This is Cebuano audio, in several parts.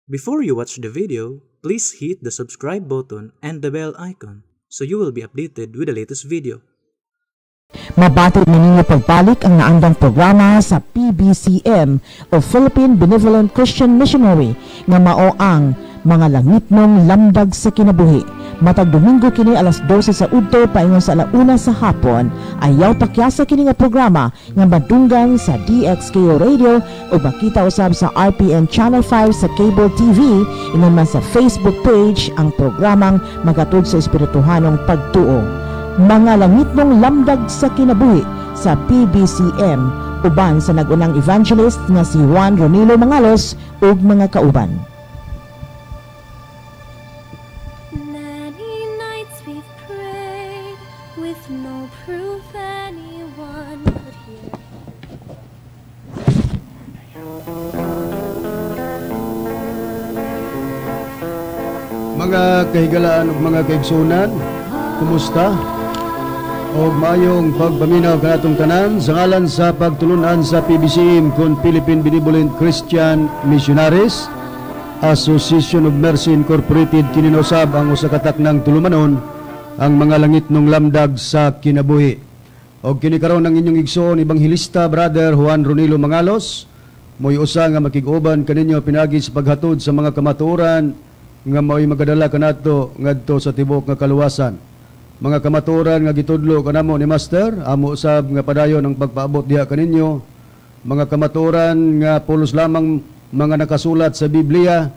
Before you watch the video, please hit the subscribe button and the bell icon so you will be updated with the latest video. Mabati ninyo pagbalik ang naandang programa sa PBCM o Philippine Benevolent Christian Missionary nga mao ang Mga Langitnong Lamdag sa Kinabuhi. Matag Domingo kini alas 12 sa udto paingon sa alauna sa hapon. Ayaw pakyasa kini nga programa nga madunggan sa DXKO Radio o makita usab sa RPN Channel 5 sa Cable TV, ingon man sa Facebook page ang programang magatod sa espirituhanong pagtuo. Mga Langitnong Lamdag sa Kinabuhi sa PBCM uban sa nagunang evangelist nga si Juan Ronilo Mangalos ug mga kauban. Many nights we've prayed with no proof anyone could hear. Mga kahigalaan ug mga kaigsunan, kumusta? Og maayong pagpaminaw kanatong tanan sa ngalan sa pagtulunan sa PBCM kon Philippine Benevolent Christian Missionaries Association of Mercy Incorporated, kininusab ang usa ka taknang tulumanon, ang Mga Langitnong Lamdag sa Kinabuhi. Og kini karon ang inyong igsoon, Ebanghelista Brother Juan Ronilo Mangalos, mo'y usa nga makig-uban kaninyo pinagi sa paghatod sa mga kamatuoran nga mao'y magadala kanato ngadto sa tibuok nga kaluwasan. Mga kamatuoran nga gitudlo kanamo ni Master, amo usab nga padayon ang pagpaabot diha kaninyo. Mga kamatuoran nga pulos lamang mga nakasulat sa Biblia,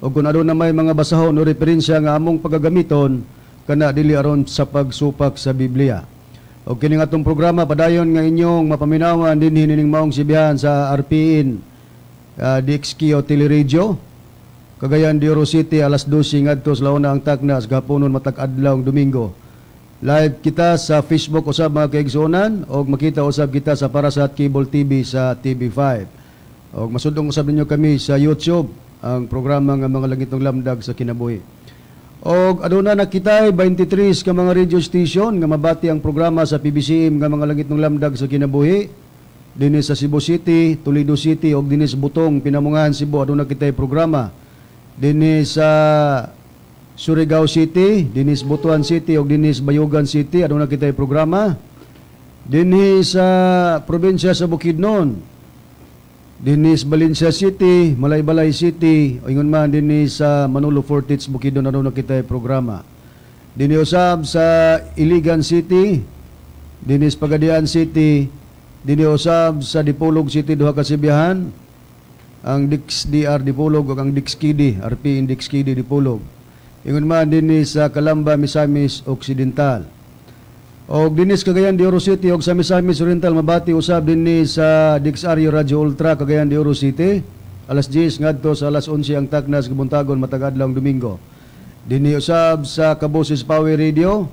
o kung aduna may mga basahon o referensya nga among pagagamiton, kana dili aron sa pagsupak sa Biblia. O kini nga atong programa padayon nga inyong mapaminawan dinhi nining maong sibihan sa RPN DXKO Teleradio, Cagayan de Oro City, alas 12 ngadto sa launa ang takna sa gapunon matag adlaw Domingo. Live kita sa Facebook usab, mga kaigsuonan, og makita usab kita sa Parasat Cable TV sa TV5. Og masudong usab ninyo kami sa YouTube, ang programa nga Mga Langitong Lamdag sa Kinabuhi. Og aduna na kitay 23 ka mga radio station nga mabati ang programa sa PBCM nga Mga Langitong Lamdag sa Kinabuhi. Dinhi sa Cebu City, Toledo City og dinhi sa Butong, Pinamungahan, Cebu, aduna kitay programa. Dinhi sa Surigao City, dinhi sa Butuan City og dinhi sa Bayugan City, aduna kitay programa. Dinhi sa probinsya sa Bukidnon, dinhi sa Valencia City, Malaybalay City, o ingon man dinhi sa Manolo Fortich Bukidnon, aduna kitay programa. Dinhi usab sa Iligan City, dinhi sa Pagadian City, dinhi usab sa Dipolog City, duha ka sibihan, ang Dix DR Dipolog ug ang Dix KD, RP Dix KD Dipolog. Ingon man dinhi sa Calamba, Misamis Occidental. Og dinhi sa Cagayan de Oro City og sa Misamis Oriental mabati usab dinhi sa DXRU Radio Ultra Cagayan de Oro City, alas 10 ngadto sa alas 11 ang taknas gabuntagon matag adlaw Domingo. Dinhi usab sa Kaboses Power Radio,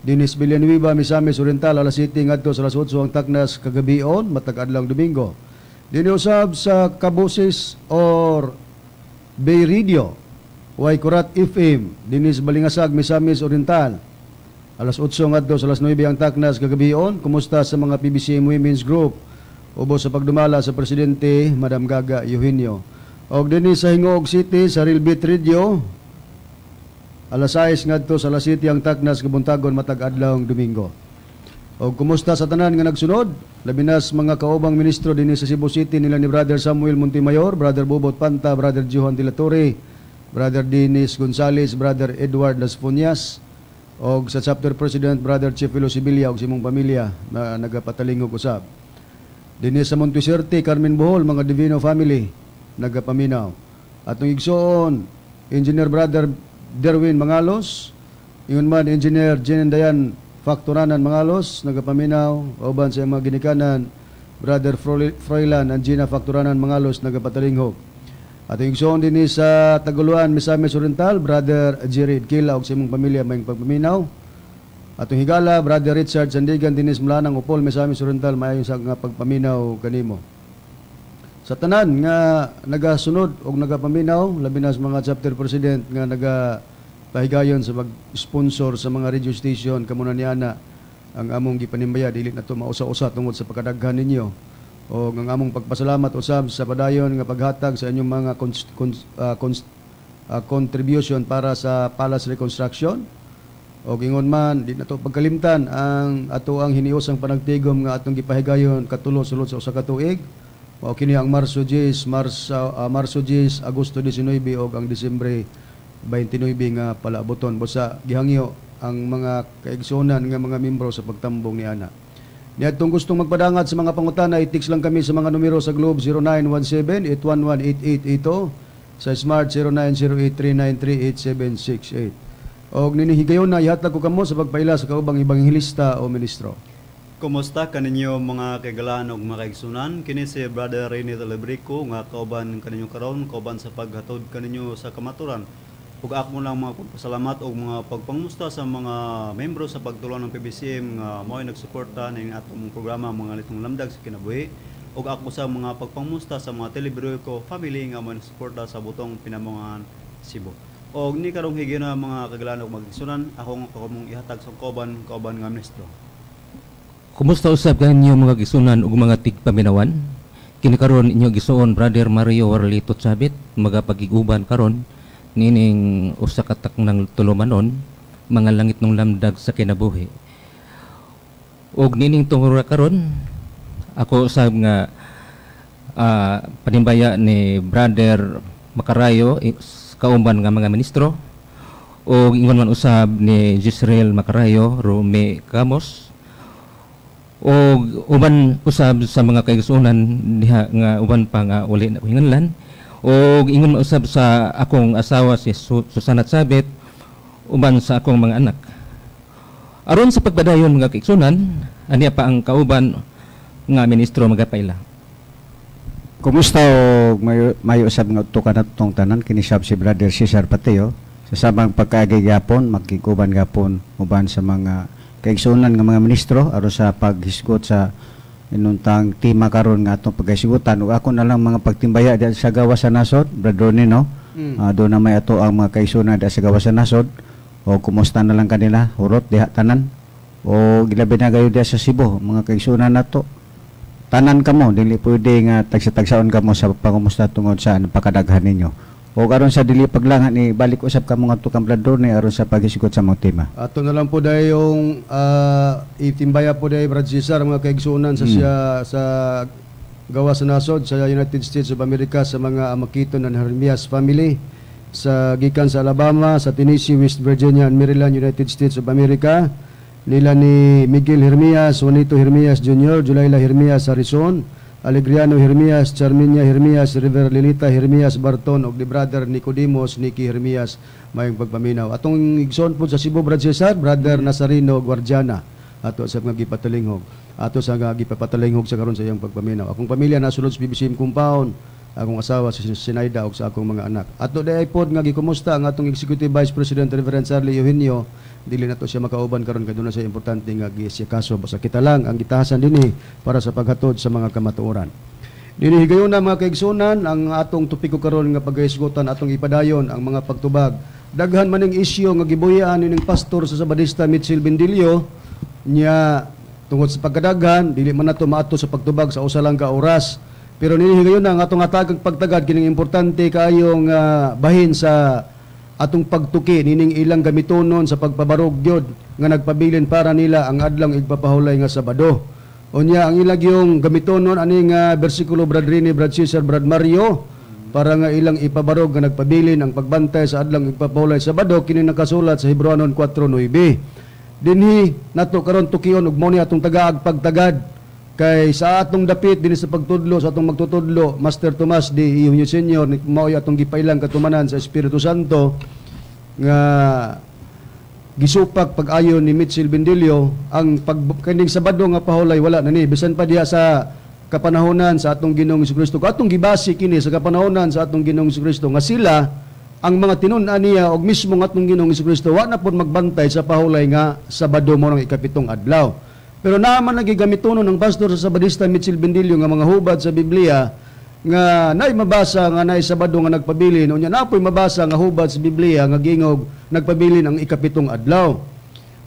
dinhi sa Villanueva, Misamis Oriental, alas 7 ngadto sa alas 8 ang taknas kagabion matag adlaw Domingo. Dinhi usab sa Kaboses or Bay Radio, Waikurat FM, dinhi sa Balingasag, Misamis Oriental, alas 8 ngadto sa alas 9 ang taknas kagabion. Kumusta sa mga PBCM Women's Group ubos sa pagdumala sa Presidente Madam Gaga Eugenio. Og dinhi sa Gingoog City sa Real Beat Radio, alas 6 ngadto sa alas 7 ang taknas kabuntagon matag adlaw Domingo. Og kumusta sa tanan nga nagsunod, labi na sa mga kaubang ministro dinhi sa Cebu City nila ni Brother Samuel Montemayor, Brother Bobot Panta, Brother Johan de la Torre, Brother Dennis Gonzales, Brother Edward Las Fuñas, og sa Chapter President Brother Chifilo Sibilia og simong pamilya na nagapatalingog usab. Dinhi sa Monteserte, Carmen, Bohol, mga Divino Family nagapaminaw. Atong igsoon Engineer Brother Derwin Mangalos, ingon man Engineer Jen Dayan Factoranan Mangalos nagapaminaw, uban sa mga ginikanan Brother Froilan and Gina Factoranan Mangalos nagapatalingog. Atong igsoon dinhi sa Taguluan, Misamis Oriental, Brother Jared Kila og sa imong pamilya maayong pagpaminaw. Atong higala Brother Richard Sandigan dinhi sa Malanang Upol, Misamis Oriental, maayong sa nga pagpaminaw kanimo. Sa tanan nga nagasunod og nagapaminaw, labi na sa mga chapter president nga nagapahigayon sa pag-sponsor sa mga radio station, kamo na niana ang among gipanimbaya, dili na to mausa-usa tungod sa pagkadaghan ninyo. O ang among pagpasalamat usab sa padayon nga paghatag sa inyong mga contribution para sa Palace Reconstruction. O ingon man, di nato pagkalimtan ang ato ang hiniusang panagtigom nga atong gipahigayon katulo sulod sa usa ka tuig. Mao kini ang Marso 10, Marso 10, Agosto 19 ug ang Disyembre 29 nga palaabuton. Busa gihangyo ang mga kaigsuonan nga mga membro sa pagtambong ni ana. Niadtong gustong magpadangat sa mga pangutana, i-text lang kami sa mga numero sa Globe 0917-811-8882, sa Smart 0908-393-8768. Og nini higayon na ihatag ko kamo sa pagpaila sa kaubang ebanghelista o ministro. Kumusta kaninyo mga kaigalaan ug mga kaigsunan? Kini si Brother Rene Telebrico nga kauban kaninyo karon, kauban sa paghatod kaninyo sa kamaturan. Ug ako lang mga pagpasalamat og mga pagpangmusta sa mga membro sa pagtulon ng PBCM nga mao'y nagsuporta ning atong programa Mga Litong Lamdag sa Kinabuhi. Ug ako sa mga pagpangmusta sa mga Telebrico family nga mao'y nagsuporta sa Butong Pinamungahan, Cebu. Og ni karong higayuna mga kagalaan ug mga kaigsunan, ako nga kamong ihatag sa kauban kauban nga ministro. Kumusta usab kanyo mga gisunan ug mga tigpaminawan? Kini karon inyo gisuon Brother Mario Warlito Chabit magapagiguban karon nining usa ka taknang tulumanon, Mga Langit ng Lamdag sa Kinabuhi. Ug nining tungura karon ako usab nga panimbaya ni Brother Makarayo, kauban nga mga ministro, ug ingon man usab ni Jisrael Makarayo, Rome Camos, ug uban usab sa mga kaigsuonan diha nga uban pa nga uli na hinganlan, ug ingon man usab sa akong asawa si Susana Chabit, uban sa akong mga anak. Aron sa pagpadayon mga kaigsuonan, aniya pa ang kauban nga ministro magapaila. Kumusta og mayo usab nga udto kanatong tanan, kini sab si Brother Cesar Pateo sa samang pagkaagi gyapon makiguban gyapon uban sa mga kaigsuonan nga mga ministro aron sa paghisgot sa inuntang tema karon nga atong paghisgutan. Ug ako na lang mga pagtimbaya diha sa gawas sa nasod, Brother Ronnie, no? Doon na may ato ang mga kaigsuonan diha sa gawas sa nasod. O kumusta na lang kanila, hurot diha tanan. O gilabi na gayo diha sa Cebu, mga kaigsuonan nato. Tanan kamo, dili pwede nga tagsa-tagsaon kamo sa pangumusta tungod sa napakadaghan ninyo. O karon sa dili paglangan ni balik usab kamo ngadto kang Brother Ronnie aron sa paghisgot sa mga tema. Ato na lang po dahil yung itimbaya po dahil Brad Cesar mga kaigsuonan sa siya sa gawas sa nasod sa United States of America, sa mga Amakiton and Hermias family sa gikan sa Alabama, sa Tennessee, West Virginia and Maryland, United States of America. Nila ni Miguel Hermias, Juanito Hermias Jr., Julayla Hermias Harrison, Alegriano Hermias, Charminia Hermias, River Lilita Hermias Barton, og ni Brother Nicodemus Nicky Hermias, mayong pagpaminaw. Atong igsoon po sa Cebu, Brad Cesar, Brother Nazareno Guardiana, ato sa mga gipatalinghog. Ato sa mga gipapatalinghog sa karon sa iyang pagpaminaw. Akong pamilya nasulod sa PBCM compound, akong asawa si Sinaida og sa akong mga anak. Ato day pod nga gikumusta ang atong Executive Vice President Reverend Charlie Eugenio. Dili nato siya makauban karon kay doon na siya importante nga gisikaso. Basta kita lang ang gitahasan dinhi para sa paghatod sa mga kamatuoran. Dinhi higayon na mga kaigsunan ang atong topiko karon nga paghisgutan, atong ipadayon ang mga pagtubag. Daghan man ning isyu nga gibuyaan nining pastor sa Sabadista Mitchell Bendillo nya tungod sa pagkadaghan dili man nato maato sa pagtubag sa usa lang ka oras. Pero dinhi higayon na ang atong hatagang pagtagad kining importante kaayong bahin sa atong pagtuki nining ilang gamitonon sa pagpabarog gyud nga nagpabilin para nila ang adlong igpapahulay nga Sabado. Unya ang ilang yung gamitonon ani nga bersikulo, Brad Rini, Brad Cesar, Brad Mario, para nga ilang ipabarog nga nagpabilin ang pagbantay sa adlong igpapahulay Sabado kini nakasulat sa Hebreoanon 4:9. Dinhi nato karon tukion ug mao ni atong tagaag pagtagad kay sa atong dapit dinhi sa pagtudlo sa atong magtutudlo Master Tomas D. Eugenio Senior, mao atong gipailang katumanan sa Espiritu Santo nga gisupak pag-ayon ni Mitchell Bendillo ang pag kining Sabado nga pahulay wala na ni bisan pa diha sa kapanahonan sa atong Ginoong Jesucristo. Atong gibase kini sa kapanahonan sa atong Ginoong Jesucristo nga sila ang mga tinun-an niya og mismo nga atong Ginoong Jesucristo wa na pud magbantay sa pahulay nga Sabado mo ng ikapitong adlaw. Pero naaman lagi gamitonon ng pastor sa Sabadista Mitchell Bendillo nga mga hubad sa Biblia nga naay mabasa nga naay Sabado nga nagpabilin, unya napoy mabasa nga hubad sa Biblia nga gingog nagpabilin ang ikapitong adlaw.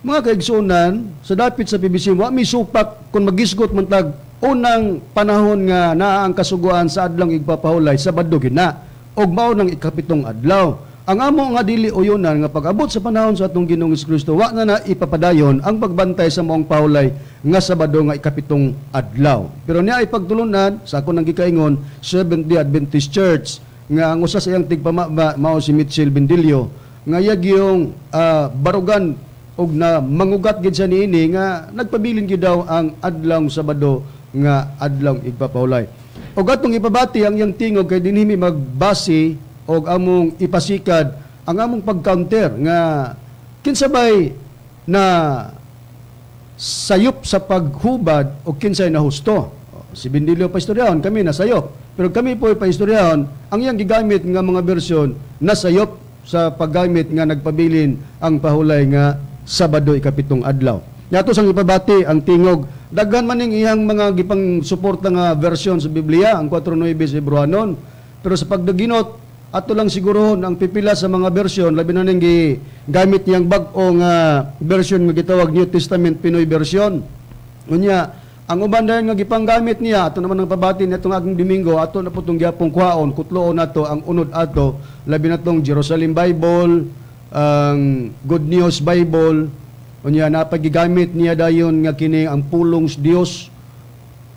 Mga kaigsuonan, sa dapit sa PBC wa mi supak kung magisgot man tag Unang panahon nga naa ang kasuguan sa adlong igpapahulay, Sabado gid na, ug mao nang ikapitong adlaw. Ang amo nga dili uyunan nga pag-abot sa panahon sa atong Ginoong Kristo, wa na na ipapadayon ang pagbantay sa maong pahulay nga Sabado nga ikapitong adlaw. Pero niya ay pagtulunan sa ako nang gikaingon Seventh-day Adventist Church nga ang usa sa iyang tigpamaba mao si Mitchell Bendilio nga yung barugan og na mangugat gid siya niini nga nagpabilin gyud daw ang adlawng Sabado nga adlawng igpapahulay. Og atong ipabati ang iyang tingog kay dinhi mi magbasi og among ipasikad ang among pag-counter nga kinsabay na sayop sa paghubad o kinsay na husto. Si Bendilio paistoryahan, kami nasayop. Pero kami po paistoryahan, ang iyang gigamit nga mga bersyon nasayop sa paggamit nga nagpabilin ang pahulay nga Sabado ikapitong adlaw. Yato sang ipabati ang tingog. Daghan man ning iyang mga gipang suporta nga version sa Biblia, ang 4:9 sa Hebreohanon. Pero sa pagdaginot, ato lang sigurohon ang pipila sa mga version, labi na ning gigamit niyang bag-o nga version nga gitawag New Testament Pinoy version. Unya, ang uban dayon nga gipanggamit niya, ato naman ang pabati nitong aging Domingo, ato na po itong gyapong kuhaon, kutloon nato ang unod ato, labi na tong Jerusalem Bible, ang Good News Bible. Unya napagigamit niya dayon nga kini ang pulong sa Dios.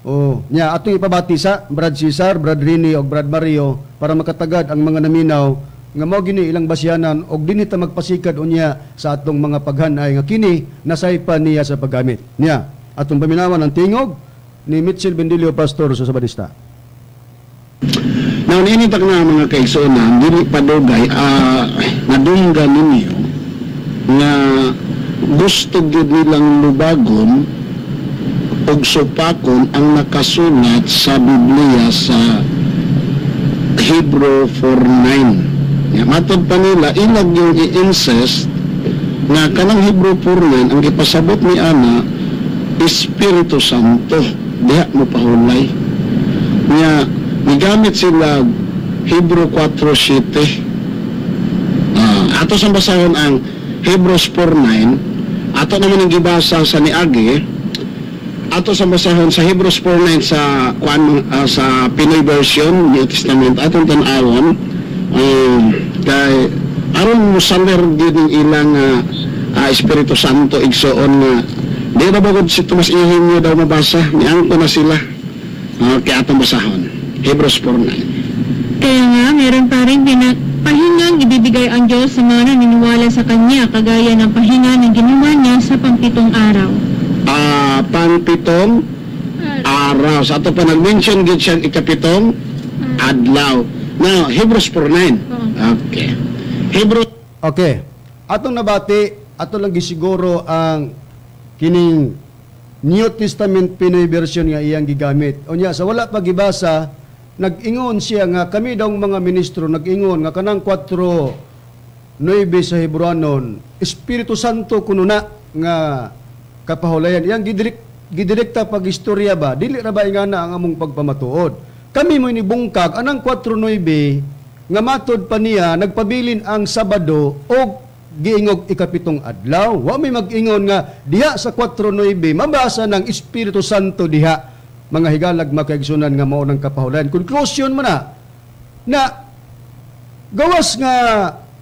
Oh, nya atong ipabati sa Brad Cesar, Brad Rini og Brad Mario para makatagad ang mga naminaw nga mao gini ilang basyanan og dinhi ta magpasikad unya sa atong mga paghanay nga kini nasaypan niya sa paggamit. Nya atong paminawan ang tingog ni Mitchell Bendilio, pastor sa Sabadista. Now, niini tak na mga kaigsuonan, dili padugay nadunggan ninyo nga gusto gyud nilang lubagon og supakon ang nakasulat sa Biblia sa Hebrew 4:9. Ya, matod pa nila, ilag yung i-insist nga kanang Hebrew 4:9 ang gipasabot ni ana Espiritu Santo diha mo pahulay. Nya gigamit sila Hebrew 4:7. Ato sa basahon ang Hebrews 4:9. Ato naman ang gibasa sa niagi. Ato sa basahon sa Hebrews 4:9 sa kuan, sa Pinoy version New Testament atong tan-awon, kay aron mosaler gyud ang ilang Espiritu Santo igsoon nga di na bagod si Tomas Ihim daw mabasa, niangko na sila. Kaya atong basahon Hebrews 4:9. Kaya nga meron pa rin pahingang ibibigay ang Diyos sa mga naniniwala sa Kanya, kagaya ng pahinga ng ginawa niya sa pangpitong araw. Pangpitong araw. Sa ato pa nag-mention gid siyang ikapitong adlaw. Now, Hebrews 4:9. Okay. Hebrews. Okay. Atong nabati, ato lang gisiguro ang kining New Testament Pinoy version nga iyang gigamit. Unya sa wala pa gibasa, nag-ingon siya nga kami daw mga ministro nag-ingon nga kanang 4:9 sa Hebreohanon, Espiritu Santo kuno na nga kapahulayan. Iyang gidirekta pag istorya ba, dili ra ba ingana ang among pagpamatuod. Kami mo inibungkag anang 4:9 nga matod pa niya nagpabilin ang Sabado og giingog ikapitong adlaw. Wa may mag-ingon nga diha sa 4:9 mabasa ng Espiritu Santo diha. Mga higalag makaigsunan nga mao ng kapahulayan. Conclusion mo na na gawas nga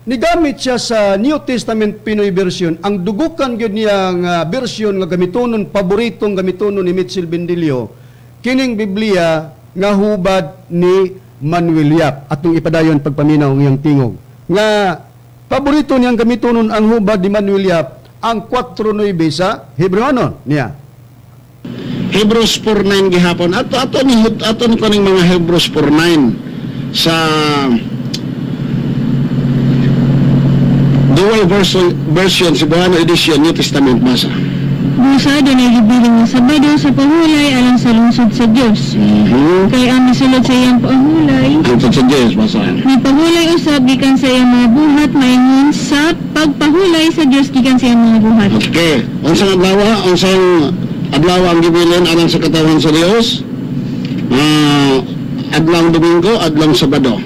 nigamit siya sa New Testament Pinoy version, ang dugukan gyud niya nga version nga gamitonon, paboritong gamitonon ni Mitchell Bendilio, kining Biblia nga hubad ni Manuel Yap. Atong ipadayon pagpaminaw ang iyang tingog nga paborito niyang gamitonon ang hubad ni Manuel Yap, ang 4:9 sa Hebreohanon niya. Hebrews 4:9 gihapon. Ato ni ato ni kaning mga Hebrews 4:9 sa Dual version Cebuano edition New Testament basa. Busa dunay gibilin nga Sabado sa pahulay alang sa lungsod sa Dios. Kay ang misulod sa iyang pahulay, lungsod sa Dios basa. Mipahulay usab gikan sa iyang mga buhat maingon sa pagpahulay sa Dios gikan sa iyang mga buhat. Okay. Unsang adlaw? Unsang adlaw ang gibilin alang sa katawan sa Dios? Adlaw Domingo, adlaw Sabado.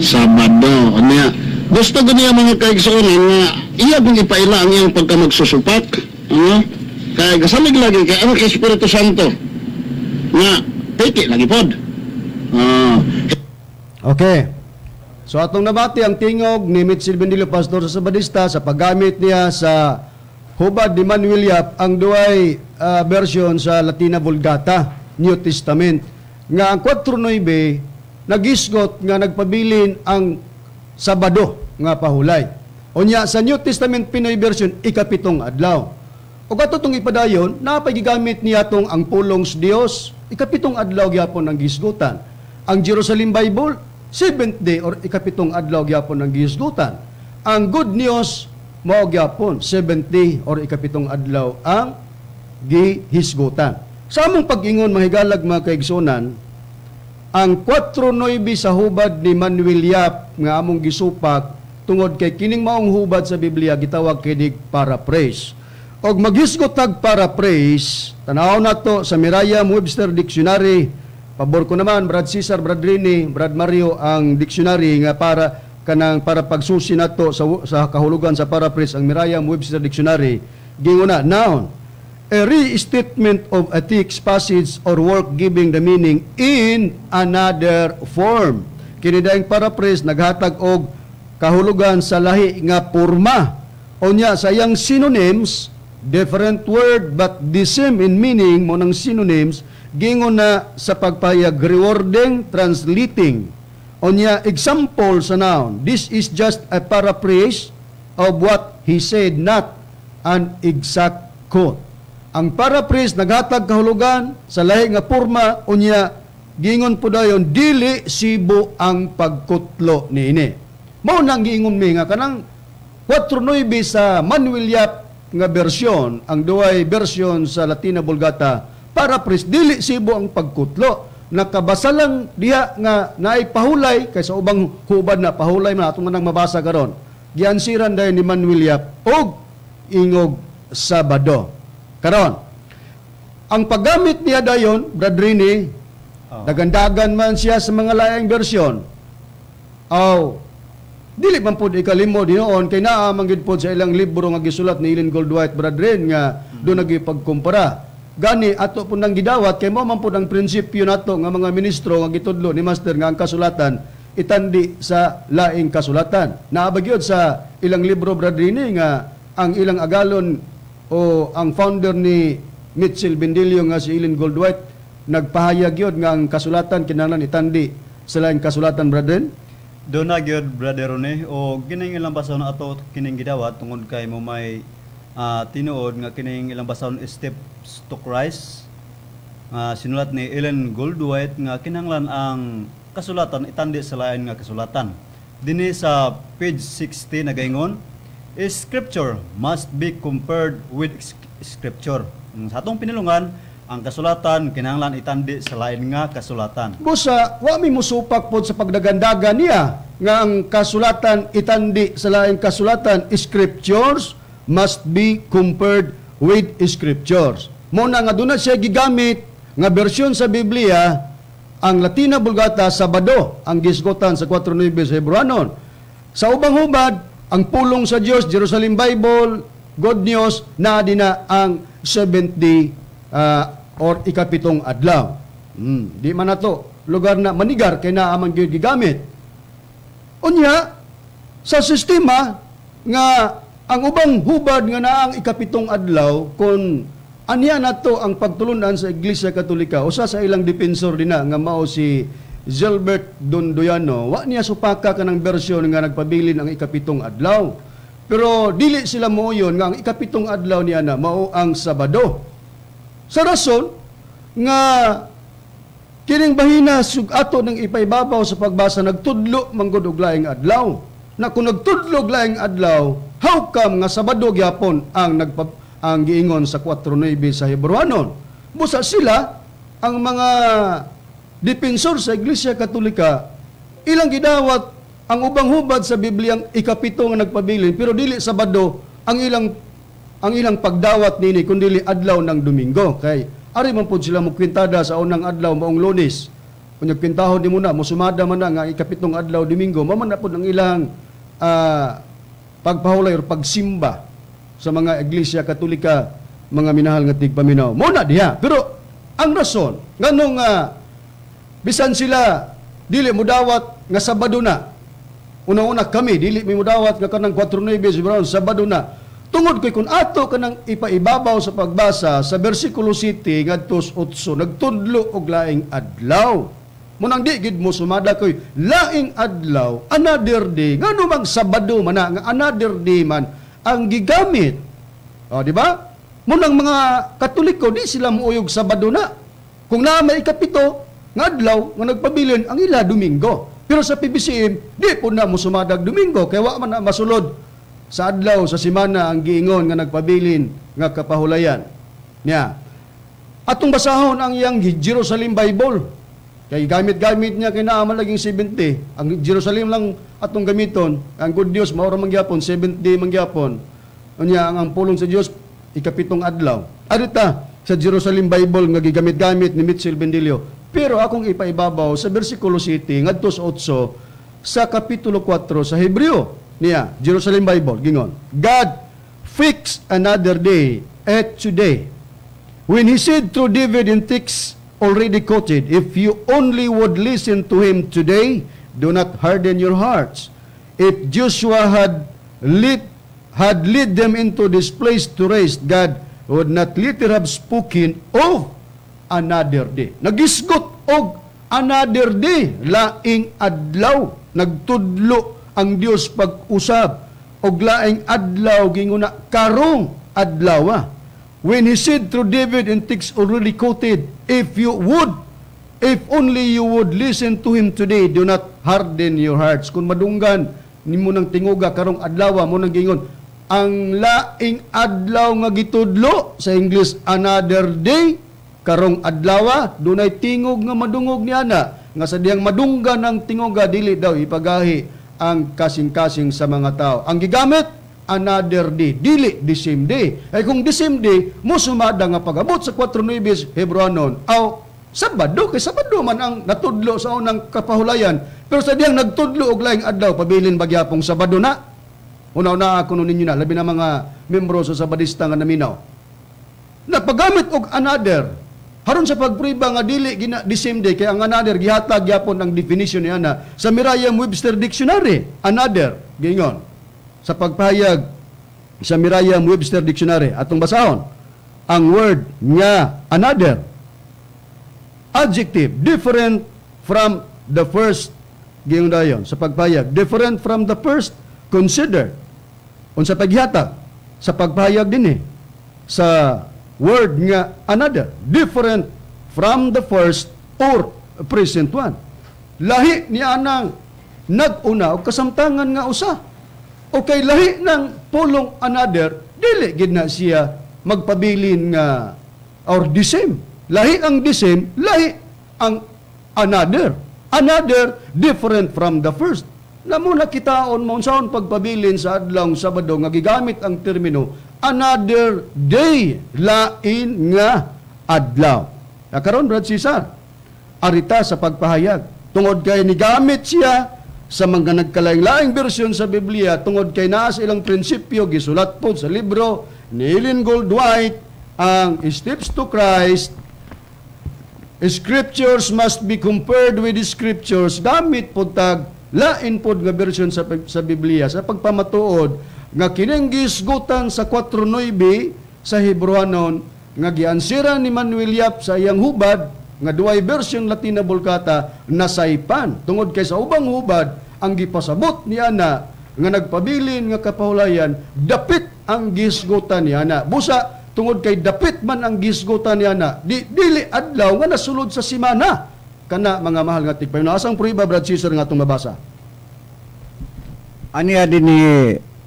Sabado. Unya, gusto ko niya mga kaigsuonan nga iya bing ipaila ang iyang pagkamagsusupak. Ano? Kaya gasalig lagi kay ang Espiritu Santo. Nga peke lagi pod. Ah. Okay. So atong nabati ang tingog ni Mitchell Bendillo, pastor sa Sabadista, sa paggamit niya sa hubad ni Manuel Yap, ang duay version sa Latina Vulgata, New Testament, nga ang 4.9 nagisgot nga nagpabilin ang Sabado nga pahulay. Unya sa New Testament Pinoy version, ikapitong adlaw. O ato tong ipadayon, napay gigamit niya tong ang pulong sa Dios, ikapitong adlaw gyapon ang gisgutan. Ang Jerusalem Bible, seventh day or ikapitong adlaw gyapon ang gisgutan. Ang Good News mao gyapon seventh day or ikapitong adlaw ang gihisgutan. Sa among pag-ingon, mahigalag mga kaigsunan, ang 4.9 sa hubad ni Manuel Yap nga among gisupak tungod kay kining maong hubad sa Biblia gitawag kinig paraphrase. Og maghisgot tag paraphrase, tanaw nato sa Merriam-Webster Dictionary. Pabor ko naman, Brad Cesar, Brad Rini, Brad Mario, ang dictionary nga para kanang para pagsusi nato sa kahulugan sa paraphrase, ang Merriam-Webster Dictionary. Gingon na, noun, a restatement of a text, passage, or work giving the meaning in another form. Kini daing paraphrase naghatag og kahulugan sa lahi nga porma. Unya sa iyang synonyms, different word but the same in meaning mo ng synonyms, gingon na sa pagpahayag, rewording, translating. Unya example sa noun, this is just a paraphrase of what he said, not an exact quote. Ang paraphrase naghatag kahulugan sa lahi nga porma, unya gingon po dayon dili sibo ang pagkutlo niini. Mao nang giingon mi nga kanang 4.9 sa Manuel Yap nga bersyon, ang duay version sa Latina Vulgata, paraphrase, dili sibo ang pagkutlo. Nakabasa lang diha nga naay pahulay kay sa ubang hubad na pahulay man atong nang mabasa karon. Giansiran dayon ni Manuel Yap og ingog Sabado. Karon, ang paggamit niya dayon, Brad Rini, dagandagan man siya sa mga laing bersyon. Aw, dili man pud ikalimod hinuon kay naa man gid pod sa ilang libro nga gisulat ni Ellen Goldwhite, Brad Rin, nga do nagipagkumpara. Gani ato pud nang gidawat kay mao man pud ang prinsipyo nato nga mga ministro nga gitudlo ni Master nga ang kasulatan itandi sa laing kasulatan. Naa ba gyud sa ilang libro, Brad Rini, nga ang ilang agalon o ang founder ni Mitchell Bendillo nga si Ellen Goldwhite nagpahayag yun nga ang kasulatan kinahanglan itandi sa laing kasulatan, Brad Rin? Do na gyud, Brother Rene, o kining ilang basahon ato kining gidawat tungod kay mo may tinuod nga kining ilang basahon, Steps to Christ, nga sinulat ni Ellen Goldwhite, nga kinahanglan ang kasulatan itandi sa lain nga kasulatan. Dinhi sa page 60 nagaingon, "Scripture must be compared with scripture." Sa atong pinulungan, ang kasulatan kinahanglan itandi sa lain nga kasulatan. Busa, wa mi musupak pod sa pagdagandagan niya nga ang kasulatan itandi sa laing kasulatan, scriptures must be compared with scriptures. Mo na nga duna siya gigamit nga bersyon sa Biblia, ang Latina Vulgata, Sabado ang gisgotan sa 4.9 sa Hebrewanon. Sa ubang hubad, ang pulong sa Dios, Jerusalem Bible, Good News, na dina ang seventh day or ikapitong adlaw. Di man nato lugar na manigar kay naa man gyud gigamit. Unya sa sistema nga ang ubang hubad nga naa ang ikapitong adlaw, kung aniya nato ang pagtulunan sa Iglesia Katolika, usa sa ilang defensor dinha nga mao si Gilbert Dondoyano, wa niya supaka kanang bersyon nga nagpabilin ang ikapitong adlaw. Pero dili sila moyon nga ang ikapitong adlaw niya na mao ang Sabado. Sa rason nga kining bahina sug ato nang ipaibabaw sa pagbasa nagtudlo manggod og laing adlaw. Na kung nagtudlo og laing adlaw, how come nga Sabado gyapon ang giingon sa 4.9 sa Hebrewanon? Busa sila ang mga defensor sa Iglesia Katolika, ilang gidawat ang ubang hubad sa Bibliang ikapito nga nagpabilin, pero dili Sabado ang ilang pagdawat nini kundi adlaw ng Domingo, kay ari man pud sila mokwintada sa unang adlaw maong Lunes. Unya kwintahon di mo na mosumada man na nga ikapitong adlaw Domingo, mao man na pud ang ilang pagpahulay or pagsimba sa mga Iglesia Katolika, mga minahal nga tigpaminaw. Mo na diha. Pero Ang rason nganong bisan sila dili mudawat nga Sabado na. Una-una kami dili mi mudawat nga kanang 4:9 si Brown Sabado na. Tungod kay kung ato kanang ipaibabaw sa pagbasa sa bersikulo 7 ngadto 8 nagtudlo og laing adlaw. Munang di gid mo sumada koy laing adlaw, another day, ngano mang Sabado man na, nga another day man ang gigamit. O, di ba? Munang mga Katoliko di sila muuyog Sabado na. Kung naa may ikapito nga adlaw nga nagpabilin ang ila Domingo. Pero sa PBCM di po na musumadag Domingo kay wa man na masulod sa adlaw sa semana ang giingon nga nagpabilin nga kapahulayan. Nya. Atong basahon ang iyang Jerusalem Bible. Kay gamit-gamit niya kay naa man laging 70. Ang Jerusalem lang atong gamiton. Ang good news mao ra man gyapon 70 man gyapon. Unya ang pulong sa Dios ikapitong adlaw. Arita sa Jerusalem Bible nga gigamit-gamit ni Mitchell Bendilio. Pero akong ipaibabaw sa bersikulo 7 ngadto sa 8 sa kapitulo 4 sa Hebreo niya, Jerusalem Bible gingon. God fixed another day at today. When he said through David in text already quoted, if you only would listen to him today, do not harden your hearts. If Joshua had led them into this place to rest, God would not later have spoken of another day. Nagisgot og another day, laing adlaw. Nagtudlo ang Dios pag-usab og laing adlaw ginguna karong adlaw. When he said through David in text already quoted, if only you would listen to him today, do not harden your hearts. Kung madunggan nimo ng tinguga karong adlaw mo nang gingon ang laing adlaw nga gitudlo sa English another day, karong adlaw dunay tingog nga madungog niya na nga sa diyang madunggan ang tinguga dili daw ipagahi ang kasing-kasing sa mga tao. Ang gigamit another day, dili the same day. Ay kung the same day, musumada nga pag-abot sa 4:9 Hebreanon, aw Sabado, kay Sabado man ang natudlo sa unang kapahulayan. Pero sa diyang nagtudlo og laing adlaw, pabilin bagyapong Sabado na. Una-una ako ninyo na, labi na mga membro sa Sabadista nga naminaw. Napagamit og another, haron sa pagpriba nga dili gina the same day, kaya ang another gihatag gyapon ang definition niya na sa Merriam-Webster Dictionary, another, giingon. Sa pagpahayag sa Merriam-Webster Dictionary, atong basahon, ang word nga another, adjective, different from the first, giingon dayon, sa pagpahayag, different from the first, considered. Unsa paghihatag, sa pagpahayag din sa word nga another, different from the first or present one. Lahi ni anang nag-una o kasamtangan nga usa. O kay lahi ng pulong another, dili gid na siya magpabilin nga or the same. Lahi ang the same, lahi ang another. Another different from the first. Namuna kitaon mo unsaon pagpabilin sa adlawng Sabado nga gigamit ang termino another day, lain nga adlaw. Karon Brad Cesar, arita sa pagpahayag tungod kay nigamit siya sa mga nagkalaing-laing bersyon sa Biblia tungod kay naa sa ilang prinsipyo gisulat po sa libro ni Ellen Gould White ang Steps to Christ. Scriptures must be compared with the scriptures. Gamit po tag lain pod nga bersyon sa Biblia sa pagpamatuod nga kining gisgutan sa 4:9 sa Hebreanon nga giansiran ni Manuel Yap sa iyang hubad nga duay version Latina Vulgata nasaypan tungod kay sa ubang hubad ang gipasabot niya na nga nagpabilin nga kapahulayan dapit ang gisgutan niya na busa tungod kay dapit man ang gisgutan niya na dili adlaw nga nasulod sa simana. Kana mga mahal nga tigpayo. Asang prueba Brad Cesar nga atong mabasa? Aniya din ni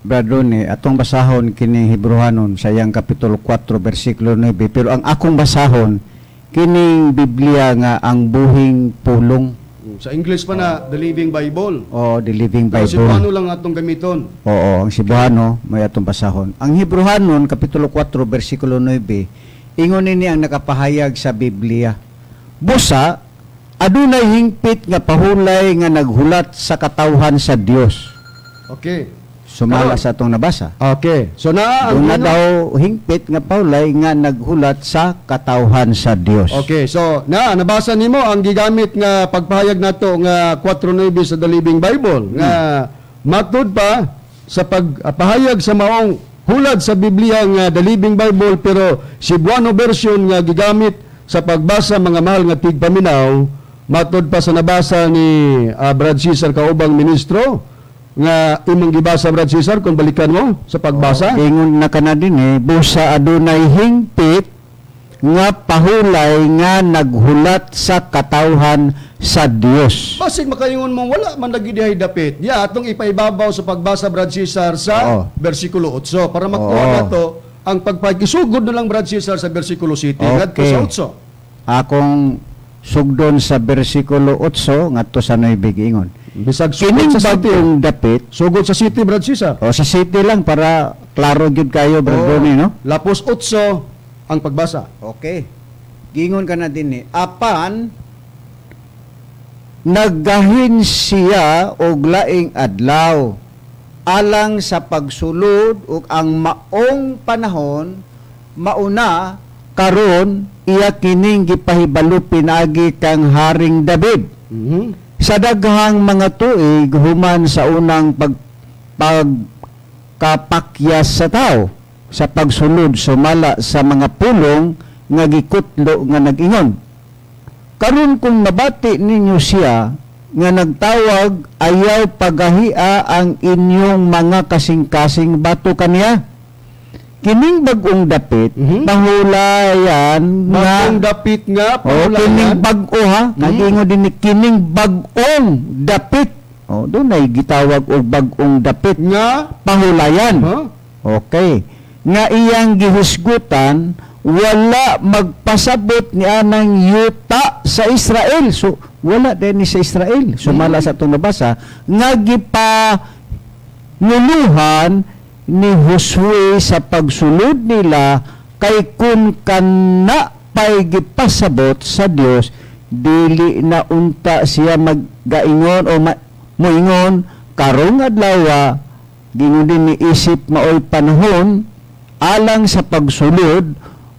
Brad Ronnie, atong basahon kining Hebreanon sa iyang kapitulo 4 bersikulo 9, pero ang akong basahon kining Biblia nga ang buhing pulong. Sa English pa na, The Living Bible. Oo, The Living Bible. Pero Cebuano lang atong gamiton. Oo, ang Cebuano may atong basahon. Ang Hebreanon kapitulo 4 bersikulo 9, ingon nini ang nakapahayag sa Biblia. Busa adunay hingpit nga pahulay nga naghulat sa katawhan sa Dios. Okay. Sumala sa atong nabasa. Okay. So naa ang Doon na daw hingpit nga paulay nga naghulat sa katawhan sa Dios. Okay, so na nabasa nimo ang gigamit nga pagpahayag nato nga 4:9 sa The Living Bible nga matud pa sa pagpahayag sa maong hulad sa Biblia nga The Living Bible, pero Cebuano version nga gigamit sa pagbasa, mga mahal nga tigpaminaw, matud pa sa nabasa ni Brad Cesar kaubang ministro nga imong gibasa, Brad Cesar, kung balikan mo sa pagbasa. Oh, ingon na kana din eh, busa adunay hingpit nga pahulay nga naghulat sa katawhan sa Dios. Basig makaingon mo wala man lagi dihay dapit. Ya atong ipaibabaw sa pagbasa, Brad Cesar, sa bersikulo 8 para makuha nato ang pagpagisugod na lang, Brad Cesar, sa bersikulo 7 ngadto sa 8. Akong sugdon sa bersikulo 8 ngadto sa 9, ingon. Bisag sugod Kining sa city. bagong dapit, Sugod sa city, Brad Cesar. O sa city lang para klaro gyud kayo, Brad Donnie, no? Lapos 8 ang pagbasa. Okay. Gingon ka na din eh. Apan naggahin siya og laing adlaw alang sa pagsulod ug ang maong panahon mauna karon iya kining gipahibalo pinaagi kang Haring David. Sa daghang mga tuig human sa unang pagkapakyas sa tao sa pagsulod sumala sa mga pulong nga gikutlo nga nag-ingon, "Karon kung nabati ninyo siya nga nagtawag, ayaw pagahia ang inyong mga kasing-kasing bato kaniya." Kining bag-ong dapit pahulayan nga Bagong dapit nga Oh, pahulayan. kining bag-o ha. Nag-ingon din ni kining bag-ong dapit. Oh, doon ay gitawag og bag-ong dapit nga pahulayan. Huh? Okay. Nga iyang gihusgutan wala magpasabot ni anang yuta sa Israel. So wala din ni sa Israel. Sumala sa atong nabasa nga gipa nguluhan ni Josue sa pagsulod nila, kay kung kana pay gipasabot sa Dios, dili na unta siya maggaingon o moingon karong adlaw. Gingon din ni isip maoy panahon alang sa pagsulod,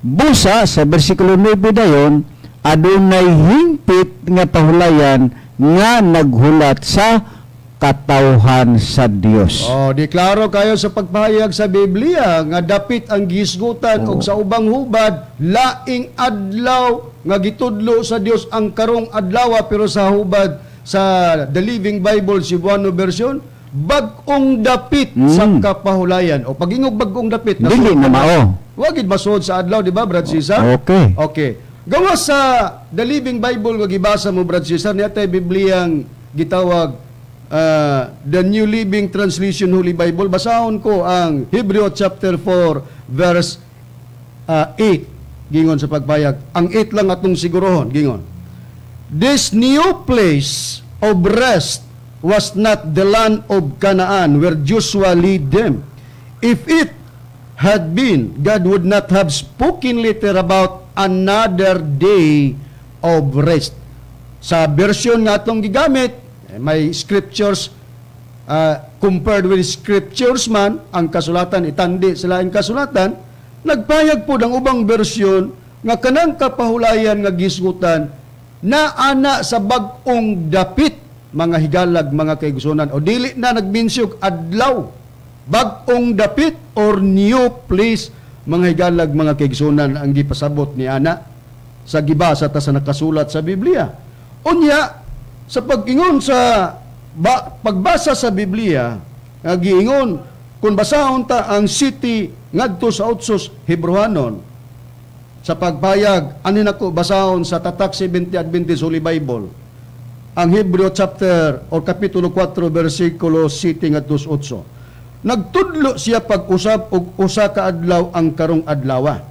busa sa bersikulo 9 dayon adunay hingpit nga pahulayan nga naghulat sa katawhan sa Dios. Oh, di klaro kayo sa pagpahayag sa Biblia nga dapit ang gisgutan og sa ubang hubad laing adlaw nga gitudlo sa Dios ang karong adlaw, pero sa hubad sa The Living Bible Cebuano version, bag-ong dapit sa kapahulayan. O pag-ingog bag-ong dapit, Dili na mao. Wa gid masuod sa adlaw, di ba, Brad Cesar? Okay. Okay. Gawas sa The Living Bible nga gibasa mo, Brad Cesar, niya tay Bibliang gitawag The New Living Translation Holy Bible. Basahon ko ang Hebreo chapter 4 verse 8. Gingon sa pagpayag. Ang 8 lang atong sigurohon, gingon. "This new place of rest was not the land of Canaan where Joshua led them. If it had been, God would not have spoken later about another day of rest." Sa version nga atong gigamit, eh, may scriptures compared with scriptures man, ang kasulatan itandi sa laing kasulatan, nagpayag po ang ubang version nga kanang kapahulayan nga gisgutan na ana sa bag-ong dapit, mga higalag, mga kaigsunan, o dili na nagminsyog adlaw, bag-ong dapit or new place, mga higalag, mga kaigsunan, ang gipasabot ni ana sa gibasa ta sa nakasulat sa Biblia. Unya sa pag-ingon sa pagbasa sa Biblia nga giingon, kung basahon ta ang city ngadto sa otsos Hebrewanon sa pagpayag ani nako basahon sa Tatak 70 Adventist Holy Bible ang Hebreo chapter or kapitulo 4 bersikulo 7 ngadto sa 8. Nagtudlo siya pag-usab og usa ka adlaw ang karong adlawa.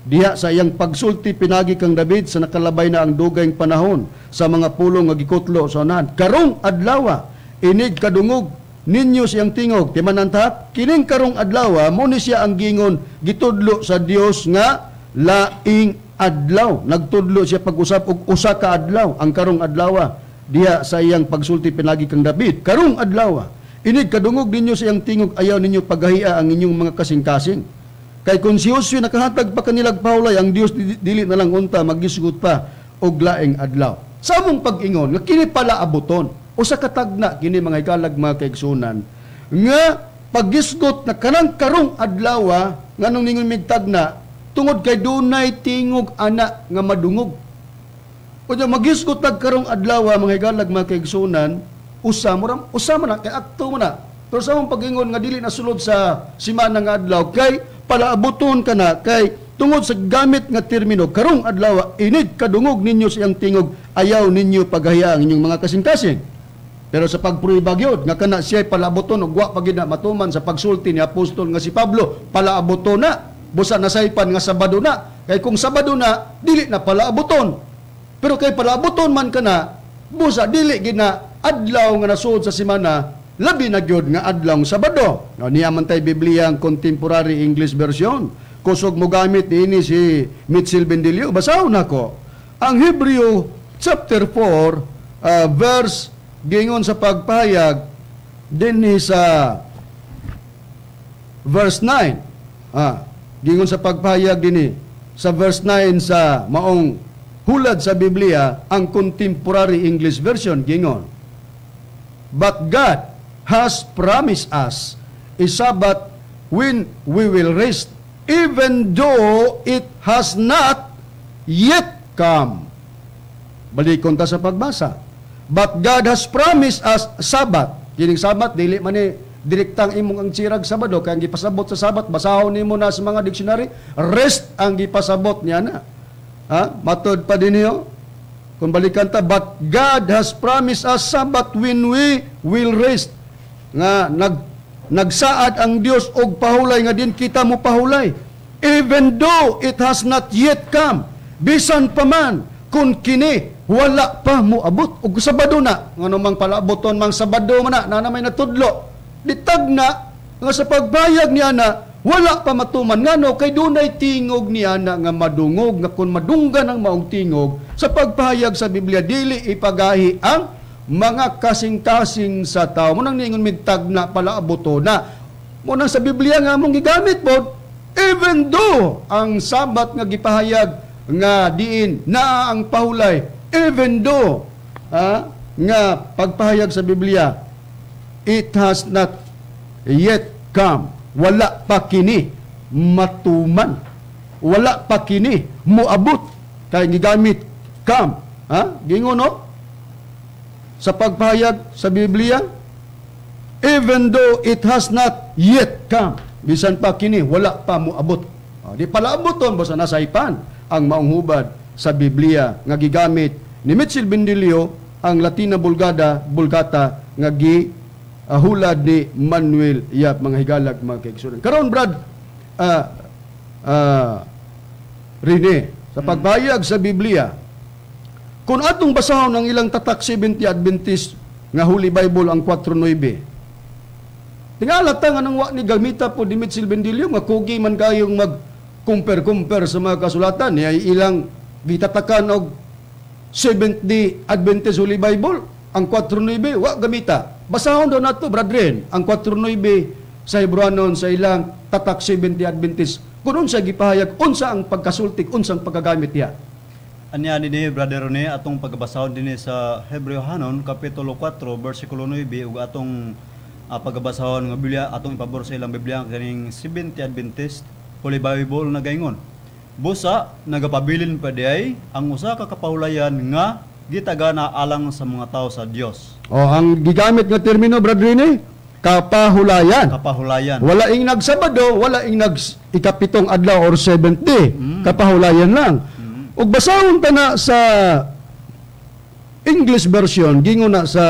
Diha sa iyang pagsulti pinagi kang David sa nakalabay na ang dugayng panahon sa mga pulong nga gikutlo sa unahan. Karong adlawa, inig kadungog ninyo siyang tingog. Timan ta, kining karong adlawa mo ni siya ang gingon gitudlo sa Dios nga laing adlaw. Nagtudlo siya pag-usab og usa ka adlaw ang karong adlawa. Diha sa iyang pagsulti pinagi kang David. Karong adlawa, Inig kadungog ninyo sa iyang tingog, ayaw ninyo paghahia ang inyong mga kasing-kasing. Kay kung si Josue nakahatag pa kanilag pahulay, ang Dios dili na lang unta magisgot pa og laing adlaw. Sa among pag-ingon nga kini pala abuton usa ka tagna kini, mga hikalag, mga kaigsunan, nga paggisgot na kanang karong adlaw, nganong ningon mig tagna? Tungod kay dunay tingog ana nga madungog. Unya magisgot tag karong adlaw, mga higalag, mga kaigsunan, usa mo ram, usa man na kay akto man na. Pero sa among pag-ingon nga dili na sulod sa simana nga adlaw kay palaabuton kana, kay tungod sa gamit nga termino karong adlaw, inig kadungog ninyo sa iyang tingog, ayaw ninyo paghahiya ang inyong mga kasing-kasing. Pero sa pagpruiba gyud nga kana siya palaabuton ug wa pa gyud na matuman sa pagsulti ni apostol nga si Pablo, palaabuton na busa nasaypan nga Sabado na. Kay kung Sabado na, dili na palaabuton. Pero kay palaabuton man kana, busa dili gid na adlaw nga nasud sa semana, labi na gyud nga adlaw Sabado. No, niya man tay Biblia ang Contemporary English Version. Kusog mo gamit niini si Mitchell Bendilio. Basahon nako. Ang Hebreo chapter 4 verse, gingon sa pagpahayag dinhi sa verse 9. Gingon sa pagpahayag dinhi sa verse 9 sa maong hulad sa Biblia, ang Contemporary English Version, gingon, "But God has promised us a Sabbath when we will rest, even though it has not yet come." Balikon ta sa pagbasa. But God has promised us Sabbath. Kining Sabbath, dili man ni direktang imong ang tsirag Sabado, kay ang gipasabot sa Sabbath, basahon nimo na sa mga dictionary, rest ang gipasabot niya na. Ha? Matod pa din niyo. Kung balikan ta, but God has promised us Sabbath when we will rest. Nga nagsaad ang Dios og pahulay nga din kita mo pahulay. Even though it has not yet come. Bisan pa man kung kini wala pa moabot og Sabado na, ngano mang palaaboton mang Sabado man na, na may natudlo ditag na nga sa pagbayag niya na wala pa matuman. Ngano? Kay dunay tingog niya na nga madungog, nga kung madunggan ang maong tingog, sa pagpahayag sa Biblia, dili ipagahi ang mga kasing-kasing sa tao. Mo nang ningon migtag na palaaboto na mo nang sa Biblia nga among gigamit pod, even though ang Sabat nga gipahayag nga diin naa ang pahulay, even though nga pagpahayag sa Biblia it has not yet come, wala pa kini matuman, wala pa kini moabot, kay gigamit come. Ha, gingon no sa pagpahayag sa Biblia, even though it has not yet come, bisan pa kini wala pa moabot. Di palaaboton basta nasaypan ang maong hubad sa Biblia nga gigamit ni Mitchell Bendilio, ang Latina Vulgata nga gi hulad ni Manuel Yap, mga higalag, mga kaigsunan. Karon, Brad Rene, sa pagbayag sa Biblia, kung atong basahon ang ilang tatak 70 Adventist nga Holy Bible, ang 4.9, tingala ta nga nang wa ni gamita po di Mitchell Bendilio, nga kugi man kayong mag compare-compare sa mga kasulatan niya, ilang gitatakan og 70 Adventist Holy Bible, ang 4.9 wa gamita. Basahon daw nato, brethren, ang 4.9 sa Hebrewanon sa ilang tatak 70 Adventist, kung unsa gipahayag, unsa ang pagkasultik, unsa ang pagkagamit niya. Anya dinhi, Brother Rene, atong pagabasahon dinhi sa Hebreohanon kapitulo 4 bersikulo 9 ug atong pagabasahon nga Biblia, atong ipabor sa ilang Biblia kaning 70 Adventist Holy Bible, nagaingon: "Busa nagapabilin pa diay ang usa ka kapahulayan nga gitagana alang sa mga tao sa Dios." O, ang gigamit nga termino, Brother Rene, kapahulayan. Kapahulayan. Wala ing nagsabado, wala ing nag ikapitong adlaw or seventh day. Kapahulayan lang. Ug basahon ta na sa English version, gingon na sa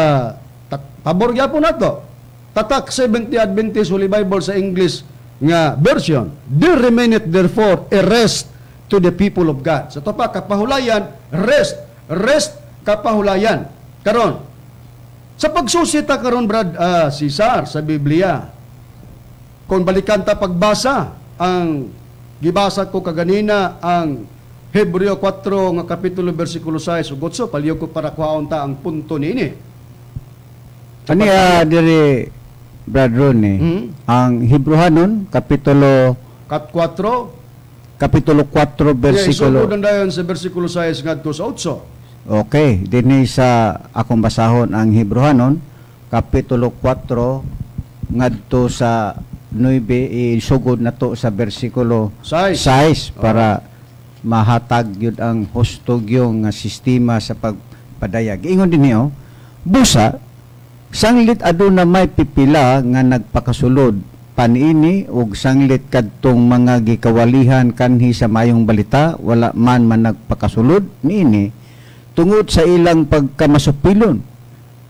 pabor gyapon nato. Tatak 70 Adventist Holy Bible sa English nga version. "There remaineth therefore a rest to the people of God." Sa to pa kapahulayan, rest, rest, kapahulayan. Karon, sa pagsusita karon, Brad Cesar, sa Biblia, kung balikan ta pagbasa ang gibasa ko kaganina, ang Hebreo 4 nga kapitulo bersikulo 6 ug 8, palihog ko para kuhaon ta ang punto niini. Ani diri Brad Ronnie, ang Hebreohanon kapitulo Kat 4 kapitulo 4 bersikulo. Yeah, dayon sa bersikulo 6 ngadto sa 8. Okay, dinhi sa akong basahon ang Hebreohanon kapitulo 4 ngadto sa 9, isugod nato sa bersikulo 6 6 para mahatag yun ang husto gyud nga sistema sa pagpadayag. Ingon dinhi oh, busa sanglit aduna may pipila nga nagpakasulod paniini ug sanglit kadtong mga gikawalihan kanhi sa mayong balita wala man man nagpakasulod niini tungod sa ilang pagkamasupilon.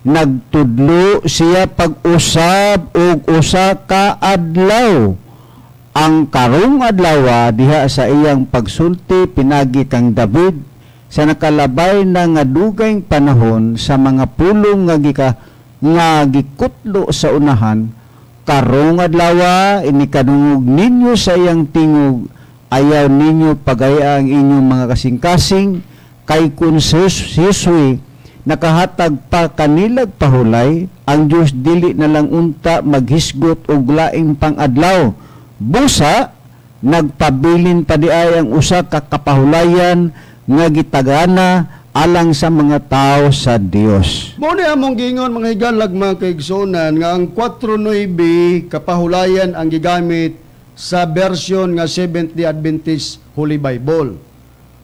Nagtudlo siya pag-usab og usa ka adlaw. Ang karong adlawa diha sa iyang pagsulti pinagi kang David sa nakalabay na nga dugayng panahon sa mga pulong nga gikutlo sa unahan. Karong adlawa inikadungog ninyo sa iyang tingog, ayaw ninyo pagaya ang inyong mga kasing-kasing, kay kun si Josue nakahatag pa kanilag pahulay, ang Dios dili na lang unta maghisgot og laing pangadlaw. Busa nagpabilin pa diay ang usa ka kapahulayan nga gitagana alang sa mga tao sa Dios. Mao ni among giingon mga higalag mga kaigsuonan nga ang 4:9 kapahulayan ang gigamit sa version nga Seventh-day Adventist Holy Bible.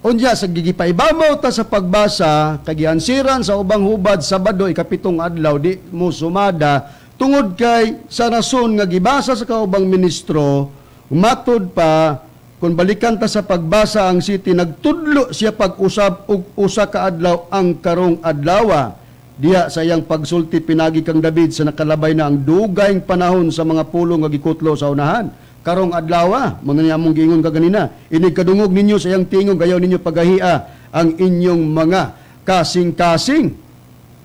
Unya sa gigipaibabaw ta sa pagbasa kay giansiran sa ubang hubad Sabado ikapitong adlaw di mo sumada tungod kay sa rason nga gibasa sa kaubang ministro matud pa kung balikan ta sa pagbasa ang city nagtudlo siya pag-usab og usa ka adlaw ang karong adlawa diha sa iyang pagsulti pinagi kang David sa nakalabay na ang dugayng panahon sa mga pulong nga gikutlo sa unahan. Karong adlawa, mga niya among giingon kaganina, inig kadungog ninyo sa iyang tingog, ayaw ninyo pagahia ang inyong mga kasing-kasing.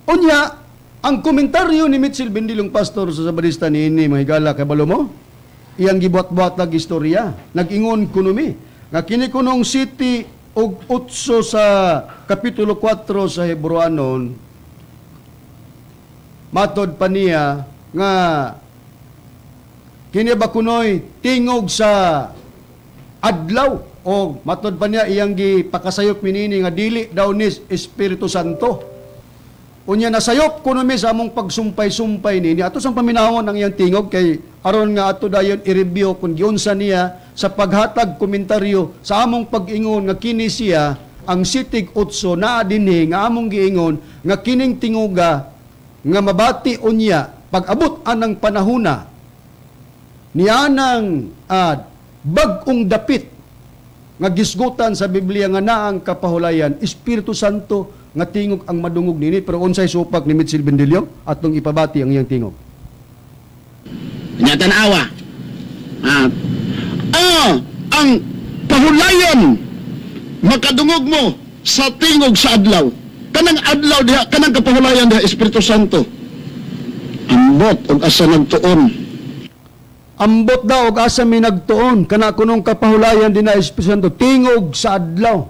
Unya, ang komentaryo ni Mitchell Bendilong pastor sa Sabadista niini, mga higala, kabalo mo, iyang gibuhat-buhat nag istorya, nag-ingon kunumi, nga kini kunong city og 8 sa kapitulo 4 sa Hebreoanon, matod pa niya nga kini ba kunoy tingog sa adlaw o matod pa niya iyang gipakasayop minini nga dili daw ni Espiritu Santo. Unya nasayop kuno mi sa among pagsumpay-sumpay nini ato sang paminawon ang iyang tingog kay aron nga ato dayon i-review kung giunsa niya sa paghatag komentaryo sa among pag-ingon nga kini siya ang sitig 8 naa dinhi nga among giingon nga kining tingoga nga mabati unya pag-abot anang panahuna nianang bag-ong dapit nga gisgutan sa Biblia nga naang kapahulayan Espiritu Santo nga tingog ang madungog nini. Pero unsay supak ni Mitchell Bendilio atong ipabati ang iyang tingog. Nya tan-awa. Ang pahulayan makadungog mo sa tingog sa adlaw. Kanang adlaw diha, kanang kapahulayan diha Espiritu Santo. Ambot og asa nagtuon. Ambot daw og asa mi nagtuon kana kunong kapahulayan din na Espiritu Santo tingog sa adlaw.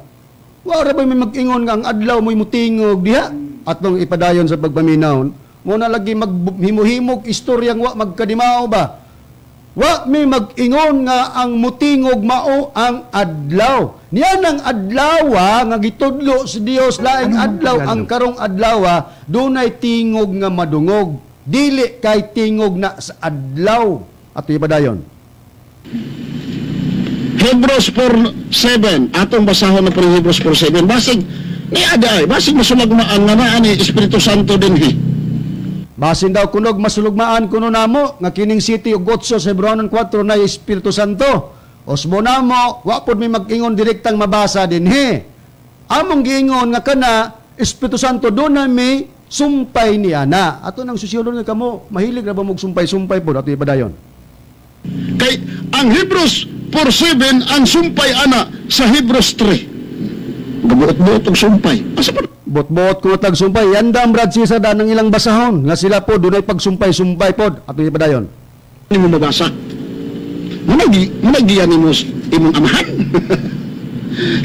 Wara ba may mag-ingon nga ang adlaw mo'y mutingog diha? Atong ipadayon sa pagpaminaw. Muna lagi maghimuhimog istoryang wa magkadimao ba? Wa mi mag-ingon nga ang mutingog mao ang adlaw. Niyan ang adlawa nga gitudlo sa Dios laing adlaw ang karong adlawa dunay tingog nga madungog. Dili kay tingog na sa adlaw. Ato ipadayon. Hebrews 4:7 atong basahon na po Hebrews 4:7. Basig ni ada basig masulagmaan nga naa ni Espiritu Santo dinhi. Basin daw kunog masulugmaan kuno namo nga kining city og 8 sa Hebreohanon 4 na Espiritu Santo. Osbo namo wa pod mi mag-ingon direktang mabasa dinhi. Among giingon nga kana Espiritu Santo do na mi sumpay niya na. Ato nang susiolon nga kamo mahilig ra ba mog sumpay-sumpay pod ato ipadayon. Kay ang Hebrews 4:7 ang sumpay ana sa Hebrews 3. Gabuot-buot og sumpay. Asa pa? Buot-buot kuno tag sumpay. Yandam Brad Cesar dan ang ilang basahon nga sila po dunay pagsumpay-sumpay pod. Ato ipadayon. Nimo mabasa. Munay giyan nimo imong amahan.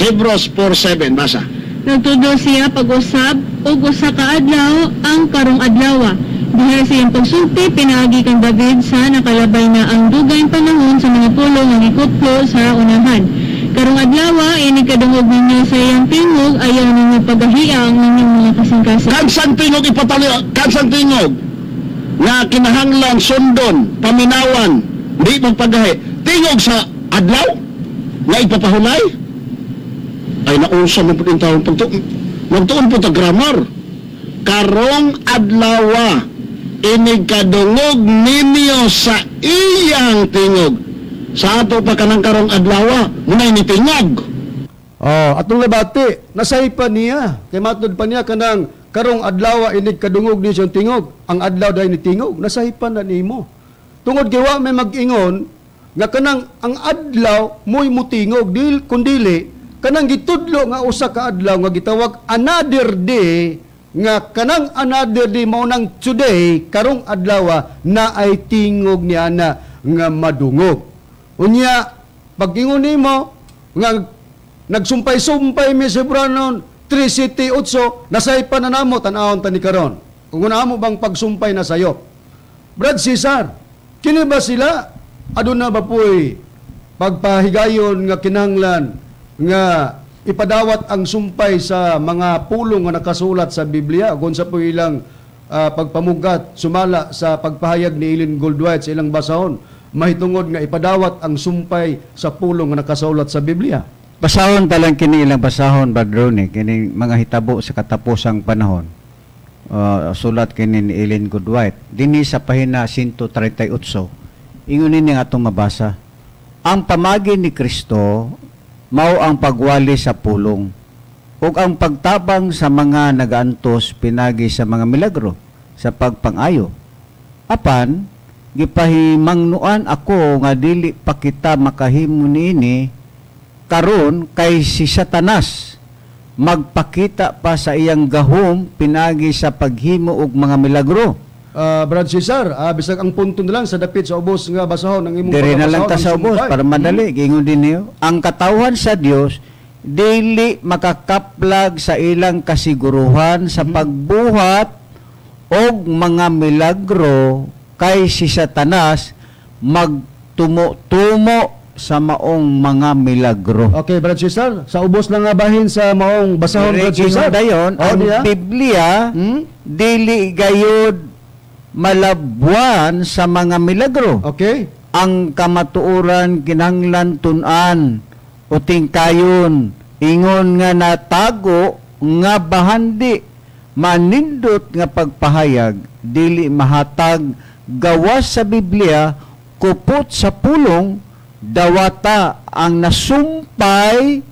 Hebrews 4:7 basa. Nagtudlo siya pag-usab og usa ka adlaw ang karong adlawa. Diha sa iyang pagsulti, pinaagi kang David sa nakalabay na ang dugay panahon sa mga pulong nga gikutlo sa unahan. Karong adlaw, inig kadungog ninyo sa iyang tingog, ayaw ninyo pagahia ang inyong mga kasing-kasing. Kansang tingog ipatali, kansang tingog nga kinahanglan sundon, paminawan, di magpagahi. Tingog sa adlaw nga ipapahulay ay nausa mo pud taon magtuon po ta grammar. Karong adlawa inig kadungog ninyo sa iyang tingog. Sa ato pa kanang karong adlawa munay ni tingog. Oh, atong nabati, nasaypa niya. Kay matud pa niya kanang karong adlaw inig kadungog ni siyang tingog. Ang adlaw dahil ni tingog, nasaypa na nimo. Tungod kay wa may mag-ingon nga kanang ang adlaw mo'y mutingog dil kundili kanang gitudlo nga usa ka adlaw nga gitawag another day, nga kanang another day mao nang today karong adlaw na ay tingog niya na nga madungog. Unya pag-ingon nimo nga nagsumpay-sumpay mi si Branon 3:8, nasaypa na namo tan-awon ta ni karon. Kung una mo bang pagsumpay na sayop. Brad Cesar, kini ba sila aduna ba poy pagpahigayon nga kinahanglan nga ipadawat ang sumpay sa mga pulong nga nakasulat sa Biblia kung sa po ilang pagpamugat sumala sa pagpahayag ni Ellen Goldwhite sa ilang basahon mahitungod nga ipadawat ang sumpay sa pulong nga nakasulat sa Biblia? Basahon talang kini ilang basahon, Brad Ronnie, kini mga hitabo sa katapusang panahon. Sulat kini ni Ellen Goodwhite dinhi sa pahina 138. Ingon nini nga atong mabasa. Ang pamagi ni Kristo mao ang pagwali sa pulong ug ang pagtabang sa mga nagaantos pinagi sa mga milagro sa pagpangayo. Apan gipahimangnuan ako nga dili pa kita makahimo niini karon kay si Satanas magpakita pa sa iyang gahom pinagi sa paghimo og mga milagro. Brad Cesar, bisag ang punto na lang sa dapit sa ubos nga basahon ang imong Diri na lang ta sa ubos para madali. Giingon din niyo, ang katawhan sa Dios dili makakaplag sa ilang kasiguruhan sa pagbuhat og mga milagro kay si Satanas magtumo-tumo sa maong mga milagro. Okay, Brad Cesar, sa ubos lang nga bahin sa maong basahon, Brad Cesar. Dayon, ang Biblia dili gayod malabuan sa mga milagro. Okay. Ang kamatuoran kinahanglan tun-an o tingkayon ingon nga natago nga bahandi manindot nga pagpahayag dili mahatag gawas sa Biblia kupot sa pulong dawata ang nasumpay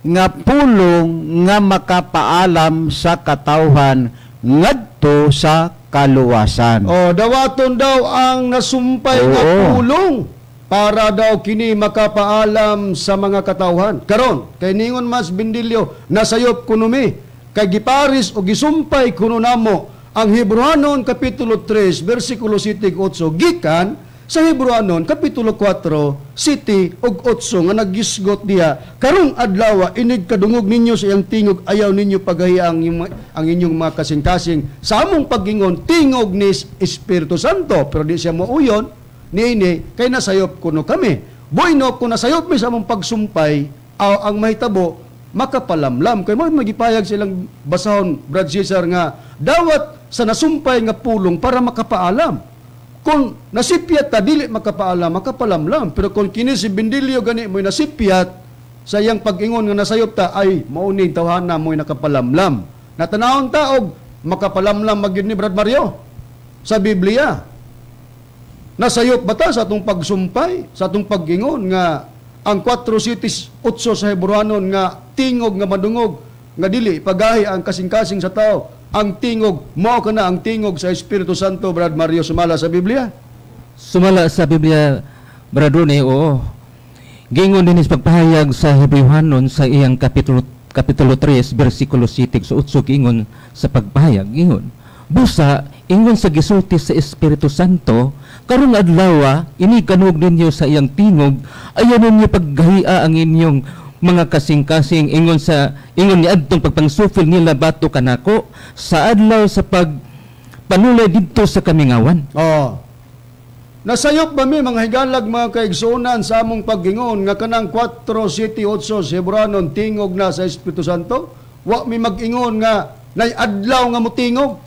nga pulong nga makapaalam sa katawhan ngadto sa kaluwasan. O, dawaton daw ang nasumpay nga pulong para daw kini makapaalam sa mga katawhan. Karon, kay ningon Mas Bindilyo, nasayop kuno mi, kay giparis o gisumpay kuno namo ang Hebreohanon Kapitulo 3, versikulo 7 ug 8, gikan sa Hebreohanon Kapitulo 4, 7 ug 8 nga nagisgot diha, karong adlaw inig kadungog ninyo sa iyang tingog, ayaw ninyo pagahiya ang inyong mga kasing-kasing sa among pag-ingon tingog ni Espiritu Santo, pero di siya mauyon niini kay nasayop kuno kami. Bueno, kung nasayop mi sa among pagsumpay, ang mahitabo makapalamlam kay mo magipayag silang basahon, Brad Cesar, nga dawat sa nasumpay nga pulong para makapaalam. Kung nasipyat ta dili makapaalam, makapalamlam. Pero kung kini si Bindilyo gani mo'y nasipyat sa iyang pag-ingon nga nasayop ta, ay mauning tawhana mo'y nakapalamlam. Natanawon ta og makapalamlam magyud ni Brad Mario sa Biblia. Nasayop ba ta sa atong pagsumpay, sa atong pag-ingon nga ang 4:8 sa Hebreohanon nga tingog nga madungog nga dili pagahi ang kasing-kasing sa tao, ang tingog mao kana ang tingog sa Espiritu Santo, Brad Mario, sumala sa Biblia? Sumala sa Biblia, Brad Ronnie, oo. Giingon din sa pagpahayag sa Hebreohanon sa iyang kapitulo 3 bersikulo 7 sa 8, giingon sa pagpahayag, giingon, busa ingon sa gisulti sa Espiritu Santo, karong adlaw ini kanog ninyo sa iyang tingog, ayaw ninyo paggahia ang inyong mga kasing-kasing, ingon sa ingon ni adtong pagpangsufil nila bato kanako sa adlaw sa Panulay didto sa kamingawan. Oh. Nasayop ba mi, mga higalag, mga kaigsuonan, sa among paggingon nga kanang 4:7-8 sa Hebreanon tingog na sa Espiritu Santo? Wa mi mag-ingon nga nay adlaw nga motingog.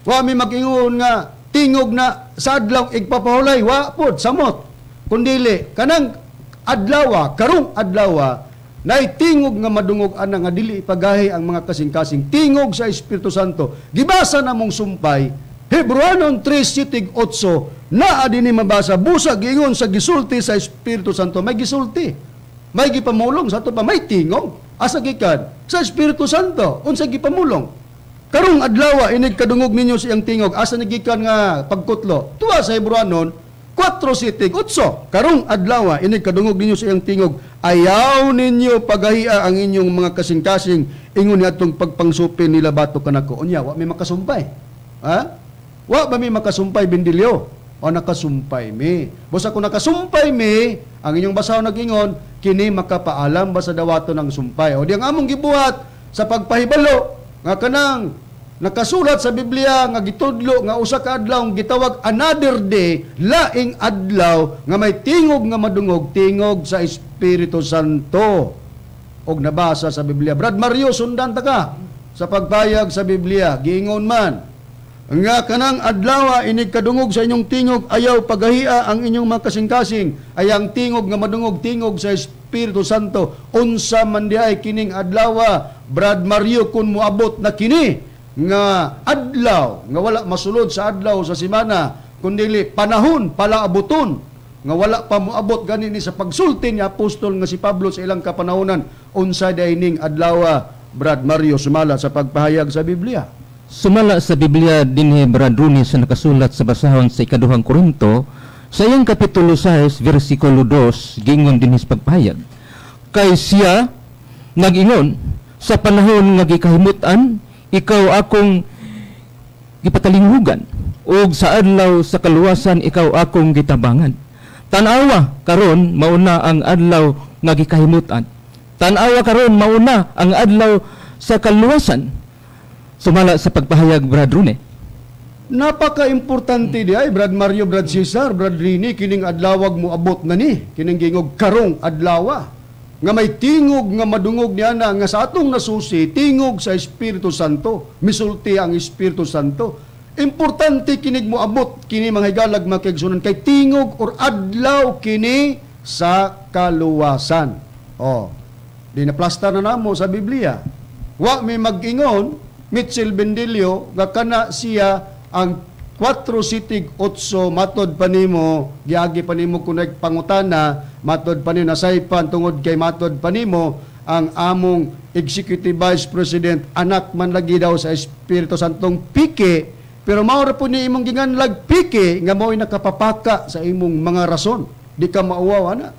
Wa mi mag-ingon nga tingog na sa adlaw igpapahulay. Wa pod samot. Kundili kanang adlawa, karong adlawa, nay tingog nga madungog ana nga dili ipagahi ang mga kasing-kasing, tingog sa Espiritu Santo. Gibasa namong sumpay Hebreanon 3:7-8, naa dinhi mabasa busa giingon sa gisulti sa Espiritu Santo. May gisulti, may gipamulong sa ato pa, may tingog. Asa gikan? Sa Espiritu Santo. Unsa gipamulong? Karong adlaw inig kadungog ninyo sa iyang tingog. Asa ni gikan nga pagkutlo? Tuwa sa Hebreanon 4:7-8. Karong adlaw inig kadungog ninyo sa iyang tingog, ayaw ninyo pagahia ang inyong mga kasing-kasing, ingon ni atong pagpangsupin nila bato kanako. Unya wa mi makasumpay. Ha? Wa ba mi makasumpay, Bindilyo? O nakasumpay mi. Busa kung nakasumpay mi, ang inyong basahon nag-ingon, kini makapaalam ba sa dawaton ang sumpay. O di ang among gibuhat sa pagpahibalo nga kanang nakasulat sa Biblia nga gitudlo nga usa ka adlaw gitawag another day, laing adlaw nga may tingog nga madungog, tingog sa Espiritu Santo og nabasa sa Biblia. Brad Mario, sundan ta ka sa pagpayag sa Biblia. Giingon man nga kanang adlaw inig kadungog sa inyong tingog, ayaw pagahia ang inyong mga kasing-kasing, ay ang tingog nga madungog, tingog sa Espiritu Santo. Unsa man di ay kining adlaw, Brad Mario, kun moabot na kini nga adlaw nga wala masulod sa adlaw sa semana, kundili panahon palaabuton nga wala pa moabot gani ni sa pagsulti ni apostol nga si Pablo sa ilang kapanahonan, unsa di ning adlaw, Brad Mario, sumala sa pagpahayag sa Biblia? Sumala sa Biblia dinhi, Brad Rooney, sa nakasulat sa basahon sa ikaduhang Korinto sa iyang kapitulo 6 versikulo 2, gingon dinhi sa pagpahayag, kay siya nag-ingon, sa panahon nga gikahimutan ikaw akong gipatalinghugan, ug sa adlaw sa kaluwasan ikaw akong gitabangan. Tan-awa karon mauna ang adlaw nga gikahimutan. Tan-awa karon mauna ang adlaw sa kaluwasan. Sumala sa pagpahayag, Brad Rune. Napaka-importante di ay, Brad Mario, Brad Cesar, Brad Rini, kining adlawag mo abot na ni, kining gingog karong adlawa nga may tingog nga madungog niya na nga sa atong nasusi, tingog sa Espiritu Santo, misulti ang Espiritu Santo. Importante kinig mo abot kini, mga higalag, mga kaigsunan, kay tingog or adlaw kini sa kaluwasan. Oh, di na plasta na namo sa Biblia. Wa may mag-ingon Mitchell Bendilio nga kana siya ang 4:7-8 matod pa nimo, giagi pa nimo kung nagpangutana, matod pa nimo nasaypan tungod kay matod pa nimo ang among Executive Vice President anak man lagi daw sa Espiritu Santong piki, pero mao ra po ni imong ginganlag piki nga mao'y nakapapaka sa imong mga rason, di ka mauwaw ana.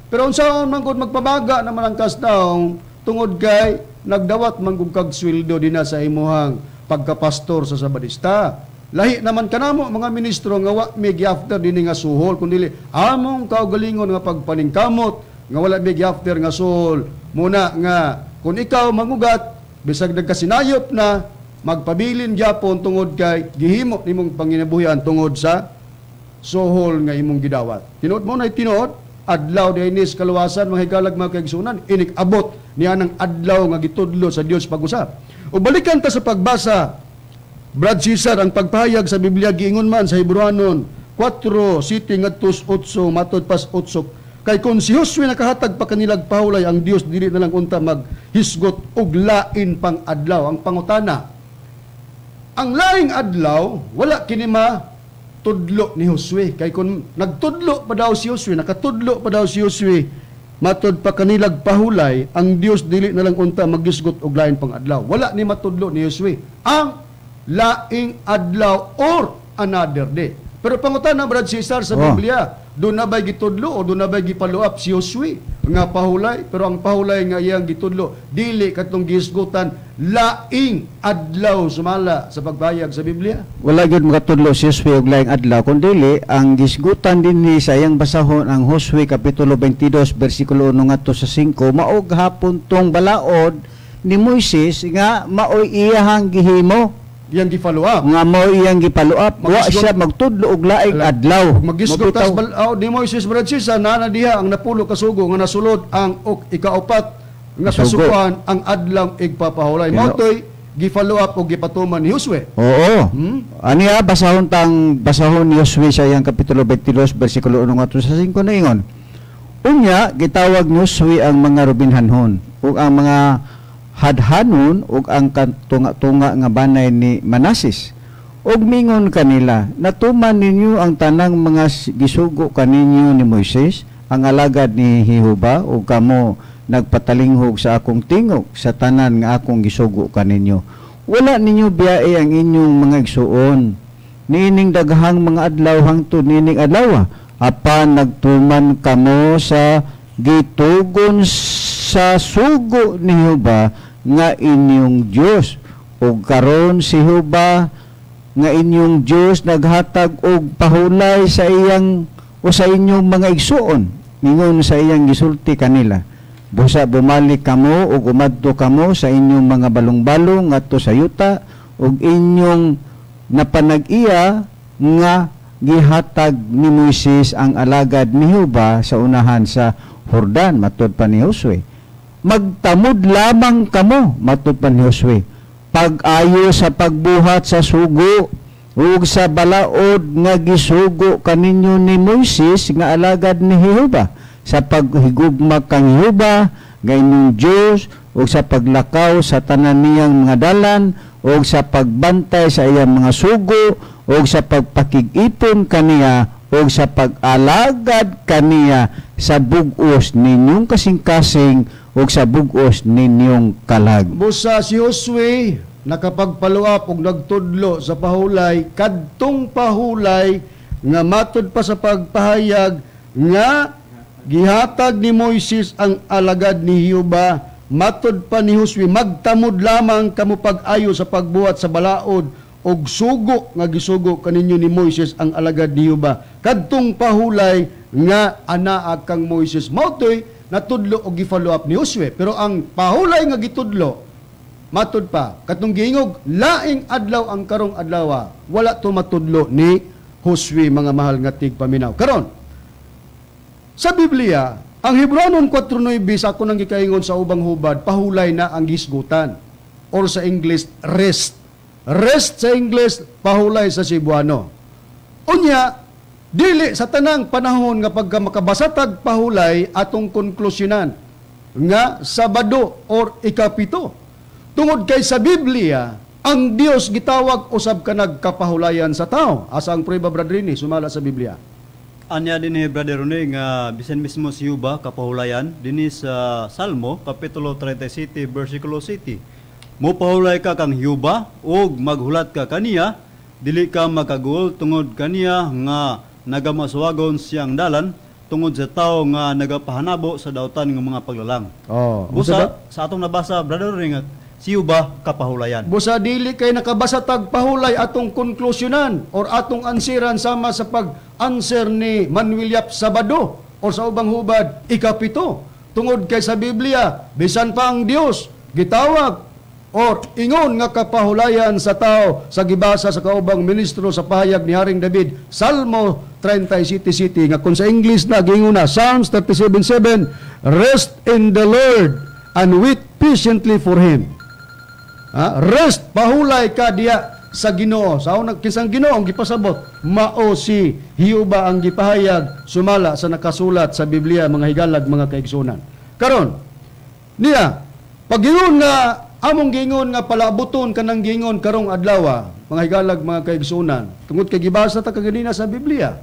Pero unsaon man gud magpabaga naman ang kasdaong tungod kay nagdawat man gud kag sweldo dinha sa imuhang pagkapastor sa Sabadista. Lahi naman kanamo mga ministro nga wa mi giafter dinhi nga suhol, kundi among kaugalingon nga pagpaningkamot nga wala mi giafter nga suhol. Muna nga kung ikaw mangugat bisag nagkasinayop na, magpabilin gyapon tungod kay gihimo nimong panginabuhian tungod sa suhol nga imong gidawat. Tinuod mo na tinuod adlaw dinis kaluwasan, mga higalag, mga kaigsunan, inig abot niya ng adlaw nga gitudlo sa Dios pag-usap. O balikan ta sa pagbasa, Brad Cesar, ang pagpahayag sa Biblia giingon man sa Hebreanon 4:7-8 matod pas 8, kay kung si Josue nakahatag pa kanilag pahulay, ang Dios dili na lang unta maghisgot og lain pang adlaw. Ang pangutana, ang laing adlaw wala kini ma tudlo ni Josue, kay kung nagtudlo pa daw si Josue, nakatudlo pa daw si Josue matod pa kanilag pahulay, ang Dios dili na lang unta maghisgot og lain pang adlaw. Wala ni matudlo ni Josue ang laing adlaw or another day. Pero pangutana, Brad Cesar, sa Biblia, doon na ba'y gitudlo o doon na ba'y gipaluap si Josue nga pahulay? Pero ang pahulay nga iyang gitudlo, dili katong gisgutan laing adlaw sumala sa pagbayag sa Biblia. Wala gyud makatudlo si Josue og laing adlaw, kun dili ang gisgutan dinhi sa iyang basahon ang Josue kapitulo 22 bersikulo 1 ngadto sa 5, mao gahapon tong balaod ni Moises nga maoy iyahang gihimo. Iyang gi-follow up. Nga mao iyang gi-follow up, wa siya magtudlo og laing adlaw. Magisgot tas ni Moises, Brad Cesar, naa na diha ang 10 ka sugo nga nasulod ang ikaupat nga kasuguan, ang adlaw igpapahulay. Mao toy gi-follow up og gipatuman ni Josue. Oo. Aniya basahon tang basahon ni Josue sa iyang kapitulo 22 bersikulo 1 ngadto sa 5 na ingon. Unya gitawag ni Josue ang mga Rubinhanhon ug ang mga Hadhanon ug ang katunga-tunga nga banay ni Manases. Ug mingon kanila, natuman ninyo ang tanang mga gisugo kaninyo ni Moises, ang alagad ni Jehova, ug kamo nagpatalinghog sa akong tingog sa tanan nga akong gisugo kaninyo. Wala ninyo biyae ang inyong mga igsuon niining daghang mga adlaw hangtod niining adlaw, apan nagtuman kamo sa gitugon sa sugo ni Jehova nga inyong Dios. Ug karon si Jehova nga inyong Dios naghatag og pahulay sa iyang o sa inyong mga igsuon, mingon sa iyang gisulti kanila. Busa bumalik kamo ug umadto kamo sa inyong mga balong-balong ngadto sa yuta ug inyong napanag-iya nga gihatag ni Moises ang alagad ni Jehova sa unahan sa Jordan, matud pa ni Josue. Magtamod lamang kamo, matud pa ni Josue, pag-ayo sa pagbuhat sa sugo ug sa balaod nga gisugo kaninyo ni Moises nga alagad ni Jehova, sa paghigugma kang Jehova nga inyong Dios ug sa paglakaw sa tanan niyang mga dalan ug sa pagbantay sa iyang mga sugo ug sa pagpakig-ipon kaniya ug sa pag-alagad kaniya sa bug-os ninyong kasing-kasing ug sa bug-os ninyong kalag. Busa si Josue nakapagpalo up og nagtudlo sa pahulay, kadtong pahulay nga matud pa sa pagpahayag nga gihatag ni Moises ang alagad ni Jehova, matud pa ni Josue, magtamod lamang kamo pag-ayo sa pagbuhat sa balaod og sugo nga gisugo kaninyo ni Moises ang alagad ni Jehova, kadtong pahulay nga anaa kang Moises. Mao toy natudlo og gi-follow up ni Josue. Pero ang pahulay nga gitudlo, matud pa katong giingog laing adlaw ang karong adlaw, wala to matudlo ni Josue, mga mahal nga tigpaminaw. Karon sa Biblia, ang Hebreonon 4:9 sa ako nang gikaingon sa ubang hubad, pahulay na ang gisgutan, or sa English rest. Rest sa English, pahulay sa Cebuano. Unya, dili sa tanang panahon nga pagka makabasatag pahulay atong konklusyonan nga Sabado or ikapito. Tungod kay sa Biblia, ang Dios gitawag usab ka nagkapahulayan sa tao. Asa ang prueba, Brad Rini, sumala sa Biblia? Anya din ni Brother Rene nga bisan mismo si Yuba kapahulayan dinhi sa Salmo kapitulo 37 bersikulo 7. Mopahulay ka kang Yuba ug maghulat ka kaniya, dili ka makaguol tungod kaniya nga nagamaswagon siyang dalan tungod sa tawo nga nagapahanabo sa dautan ng mga paglalang. Oh, busa sa atong nabasa, Brother Rene, nga si Yuba kapahulayan. Busa dili kay nakabasa tag pahulay atong konklusyonan or atong ansiran sama sa pag-answer ni Manuel Yap Sabado or sa ubang hubad ikapito. Tungod kay sa Biblia, bisan pa ang Dios gitawag or ingon nga kapahulayan sa tao sa gibasa sa kaubang ministro sa pahayag ni Haring David, Salmo 37:7, nga kung sa English na giingon na Psalms 37:7, rest in the Lord and wait patiently for Him. Ha? Rest, pahulay ka diya sa Ginoo. Sa unang kisang Ginoo ang gipasabot, mao si Jehova ang gipahayag sumala sa nakasulat sa Biblia, mga higalag, mga kaigsunan. Karon niya pagingon nga among gingon nga palabuton kanang gingon karong adlaw, mga higalag, mga kaigsunan, tungod kay gibasa ta kaganina sa Biblia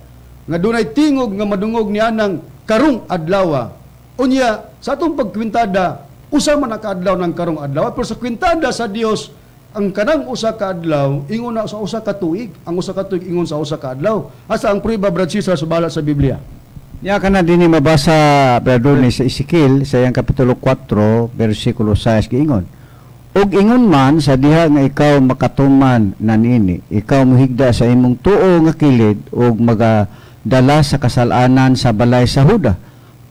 nga dunay tingog nga madungog niya nang karong adlaw. Unya sa atong pagkwintada, usa man ang kaadlaw ng karong adlaw, pero sa kwintada sa Dios ang kanang usa ka adlaw ingon na sa usa ka tuig, ang usa ka tuig ingon sa usa ka adlaw. Asa ang prueba, Brad Cesar, subala sa Biblia? Nya kana dinhi mabasa, Brad Rene, sa Ezekiel sa iyang kapitulo 4 bersikulo 6 giingon. Ug ingon man sa diha nga ikaw makatuman na niini, ikaw mohigda sa imong tuo nga kilid ug magadala sa kasalanan sa balay sa Huda.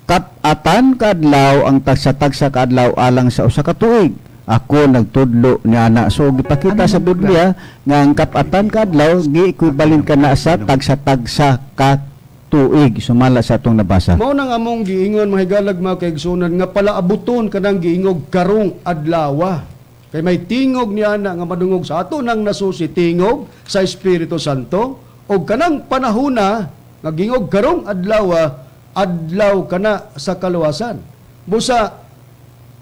Kat-atan kaadlaw ang tagsa-tagsa kaadlaw alang sa usa ka tuig. Ako nagtudlo ni ana. So gipakita sa Biblia nga ang kap-atan ka adlaw gi-equivalent kana sa tagsa-tagsa ka tuig sumala sa atong nabasa. Mao nang among giingon, mga higalag, mga kaigsunan, nga palaabuton kanang giingog karong adlawa. Kay may tingog niya na nga madungog sa ato nang nasusi, tingog sa Espiritu Santo, og kanang panahona nga gingog karong adlawa, adlaw kana sa kaluwasan. Busa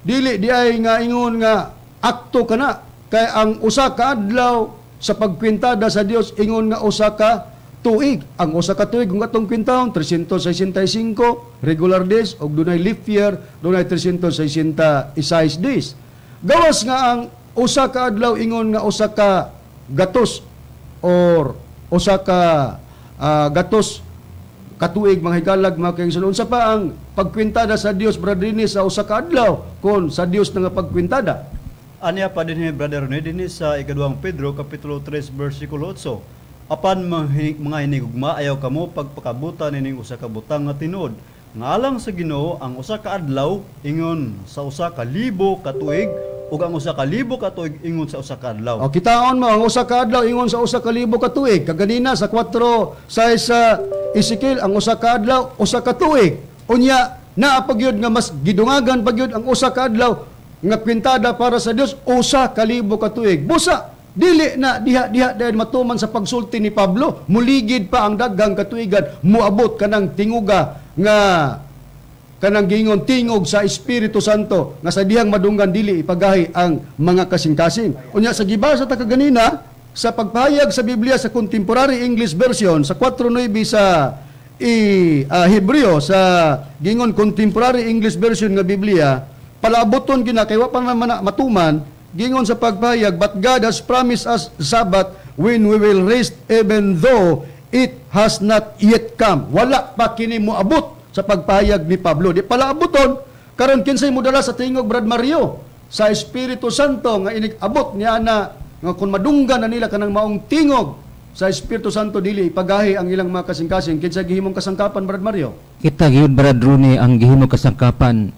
dili di ay nga ingon nga akto kana, kay ang usa ka adlaw sa pagkwintada sa Dios ingon nga usa ka tuig. Ang usa ka tuig kung atong kwintahon 365 regular days og dunay leap year, dunay 366 days. Gawas nga ang usa ka adlaw ingon nga usa ka gatos or usa ka gatos katuig, mga higalag, mga kaigsoon. Unsa pa ang pagkwintada sa Dios, Brother Dennis, sa usa ka adlaw kon sa Dios nga pagkwintada? Anya pa din, Brother Rene, dinhi sa ikaduhang Pedro kapitulo 3 bersikulo 8. Apan mga hinigugma, ayaw kamo pagpakabutan ining usa ka butang nga tinuod. Nga alang sa Ginoo ang usa ka adlaw ingon sa 1,000 ka tuig, ug ang 1,000 ka tuig ingon sa usa ka adlaw. O kitaon mo ang usa ka adlaw ingon sa 1,000 ka tuig. Kaganina sa 4:6 sa Ezekiel, ang usa ka adlaw usa ka tuig. Unya naa pa gyud nga mas gidungagan pa gyud ang usa ka adlaw nga kwintada para sa Dios, 1,000 ka tuig. Busa dili na diha-diha dahil matuman sa pagsulti ni Pablo, muligid pa ang daghang katuigan, muabot kanang tinguga nga kanang gingon tingog sa Espiritu Santo nga sa dihang madunggan dili ipagahi ang mga kasing-kasing. Unya sa gibasa ta kaganina sa pagpahayag sa Biblia sa Contemporary English Version sa 4:9 sa Hebreo, sa gingon Contemporary English Version nga Biblia, palaaboton gina kay wa pa man matuman. Gingon sa pagpahayag, but God has promised us Sabbath when we will rest even though it has not yet come. Wala pa kini moabot sa pagpahayag ni Pablo. Di pala abuton, karon kinsay modala sa tingog, Brad Mario, sa Espiritu Santo nga inig-abot niya na nga kung madunggan na nila kanang maong tingog sa Espiritu Santo dili ipagahi ang ilang mga kasing-kasing. Kinsay gihimong kasangkapan, Brad Mario? Kita gyud, Brad Rooney, ang gihimong kasangkapan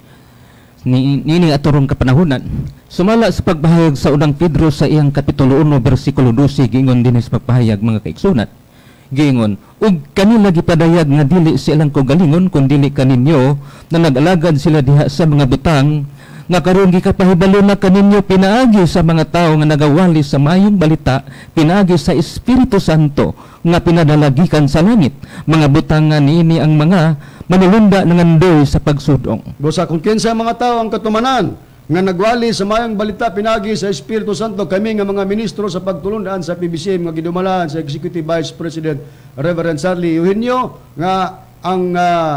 niini atorong kapanahunan. Sumala sa pagpahayag sa unang Pedro sa iyang kapitulo 1 bersikulo 12, giingon dinhi sa pagpahayag, mga kaigsunan. Giingon, ug kanila gipadayag nga dili sa ilang kaugalingon kun dili kaninyo na nag-alagad sila diha sa mga butang nga karon gikapahibalo na kaninyo pinaagi sa mga tawo nga nagawali sa mayong balita pinaagi sa Espiritu Santo nga pinadalagikan sa langit, mga butang nga niini ang mga manulunda nangandoy sa pagsudong. Busa kung kinsa mga tao ang katumanan nga nagwali sa mayong balita pinagi sa Espiritu Santo, kami nga mga ministro sa pagtulundan sa PBCM nga gidumalaan sa Executive Vice President Reverend Sarli Eugenio nga ang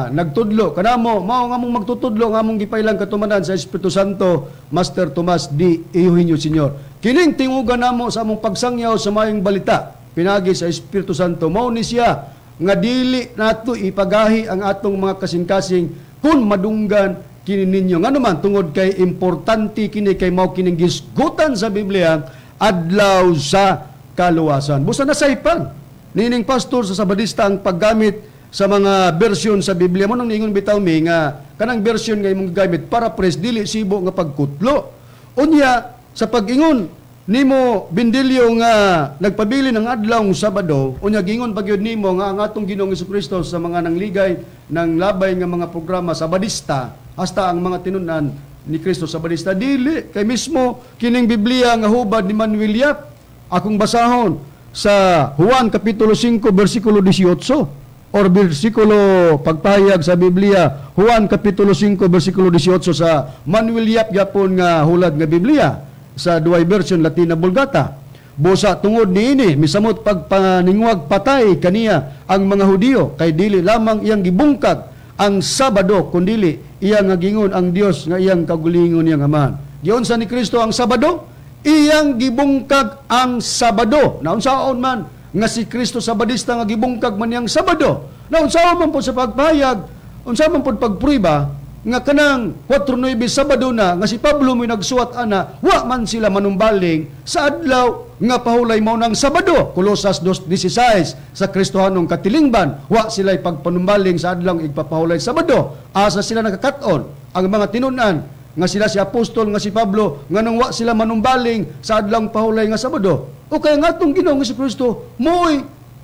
nagtudlo kanamo, mao nga mong magtutudlo nga among gipailang katumanan sa Espiritu Santo, Master Tomas D. Eugenio Sr. Kining tingugan namo sa among pagsangyaw sa mayong balita pinagi sa Espiritu Santo, mao ni siya nga dili nato ipagahi ang atong mga kasing-kasing kung madunggan kini ninyo. Ngano man, tungod kay importante kini, kay mao kining gisgutan sa Biblia, adlaw sa kaluwasan. Busa nasaypan nining pastor sa Sabadista ang paggamit sa mga bersyon sa Biblia. Mo nang niingon bitaw mi nga kanang bersyon nga imong gamit para pres dili sibo nga pagkutlo. Unya sa pag-ingon nimo Bindilyo nga nagpabili ng adlaw Sabado, unya gingon pagyud nimo nga ang atong Ginoong Hesukristo sa mga nangligay ng labay nga mga programa Sabadista, hasta ang mga tinun-an ni Kristo Sabadista, dili kay mismo kining Biblia nga hubad ni Manuel Yap, akong basahon sa Juan kapitulo 5 bersikulo 18 or bersikulo pagpahayag sa Biblia Juan kapitulo 5 bersikulo 18 sa Manuel Yap gyapon nga hulad nga Biblia sa duay version Latina Vulgata. Busa tungod niini misamot pagpaningwag patay kaniya ang mga Hudiyo, kay dili lamang iyang gibungkag ang Sabado kundili iyang nga gingon ang Dios nga iyang kaugalingon iyang Amahan. Giunsa ni Kristo ang Sabado? Iyang gibungkag ang Sabado. Naunsaon man nga si Kristo Sabadista nga gibungkag man niyang Sabado. Naunsaon man po sa pagpahayag, unsa man po pagprueba nga kanang 4:9 Sabado na nga si Pablo mo'y nagsuwat ana, wa man sila manumbaling sa adlaw nga pahulay mao ng Sabado. Kolosas 2:16 sa Kristohanong katilingban, wa sila'y pagpanumbaling sa adlaw igpapahulay Sabado. Asa sila nakakat-on ang mga tinun-an Nga sila si apostol nga si Pablo, nganong wa sila manumbaling sa adlawng pahulay nga Sabado? O kaya nga atong Ginoong Kristo mo'y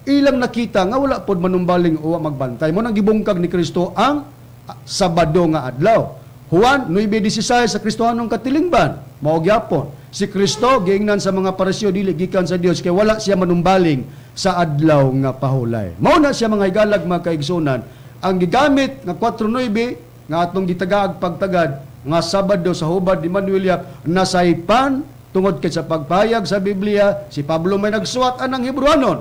ilang nakita nga wala pod manumbaling o wa magbantay. Mo nang gibungkag ni Kristo ang Sabado nga adlaw. Juan 9:16 sa Kristohanong katilingban, mao gyapon. Si Kristo giingnan sa mga Pariseo dili gikan sa Dios kay wala siya manumbaling sa adlaw nga pahulay. Mao na siya, mga higalag, mga kaigsunan, ang gigamit nga 4:9 nga atong gitagaag pagtagad nga Sabado sa hubad ni Manuel Yap nasaypan tungod kay sa pagpayag sa Biblia, si Pablo may nagsuwat anang Hebrewanon.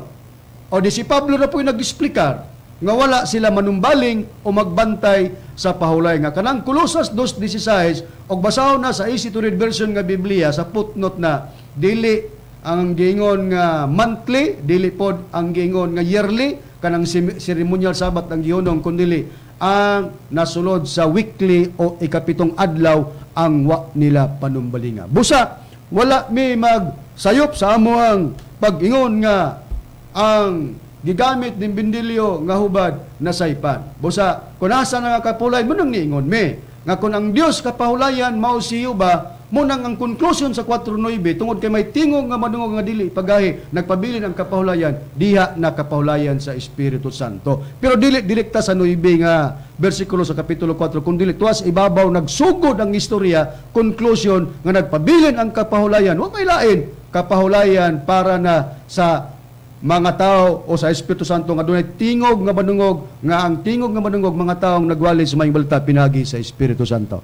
O di si Pablo na po'y nag-explicar nga wala sila manumbaling o magbantay sa pahulay nga kanang Kolosas 2:16, og basahon na sa easy to read version nga Biblia sa footnote na dili ang giingon nga monthly, dili pod ang giingon nga yearly kanang ceremonial Sabbath ang gihunong, kundili ang nasulod sa weekly o ikapitong adlaw ang wa nila panumbalinga. Busa wala mi magsayop sa amoang pag-ingon nga ang gigamit ning Bindilyo nga hubad nasaypan. Busa kung asa na nga kapulay mo nang niingon mi nga kung ang Dios kapahulayan mao si Yuba, mo nang ang conclusion sa 4:9 tungod kay may tingog nga madungog nga dili pagahi nagpabilin ang kapahulayan diha na kapahulayan sa Espiritu Santo. Pero dili direkta sa 9 nga bersikulo sa kapitulo 4, kun dili tuwas ibabaw nagsugod ang istorya, conclusion nga nagpabilin ang kapahulayan, wa may lain kapahulayan para na sa mga tao o sa Espiritu Santo nga dunay tingog nga madungog, nga ang tingog nga madungog mga taong nagwali sa maayong balita pinagi sa Espiritu Santo.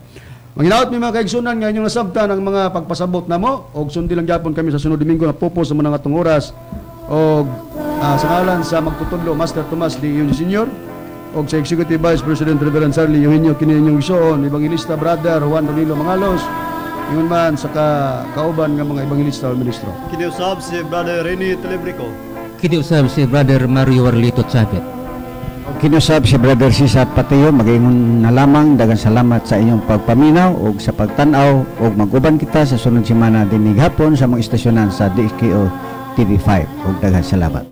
Manginaot mi, mga kaigsunan, nga inyong nasabtan ang mga pagpasabot namo og sundi lang gyapon kami sa sunod Domingo na pupo sa mga atong oras, og sa ngalan sa magtutudlo Master Tomas D. Eugenio Senior og sa Executive Vice President Reverend Charlie Eugenio, kini inyong igsoon Evangelista Brother Juan Ronilo Mangalos, ingon man sa kauban nga mga evangelista o ministro. Kini usab si Brother Rene Telebrico. Kini usab si Brother Mario Warlito Chavit. Kinusab si Brother Cesar Pateo, magaingon na lamang daghang salamat sa inyong pagpaminaw ug sa pagtan-aw ug mag-uban kita sa sunod semana dinhi gihapon sa mga istasyonan sa DKO TV5 ug daghang salamat.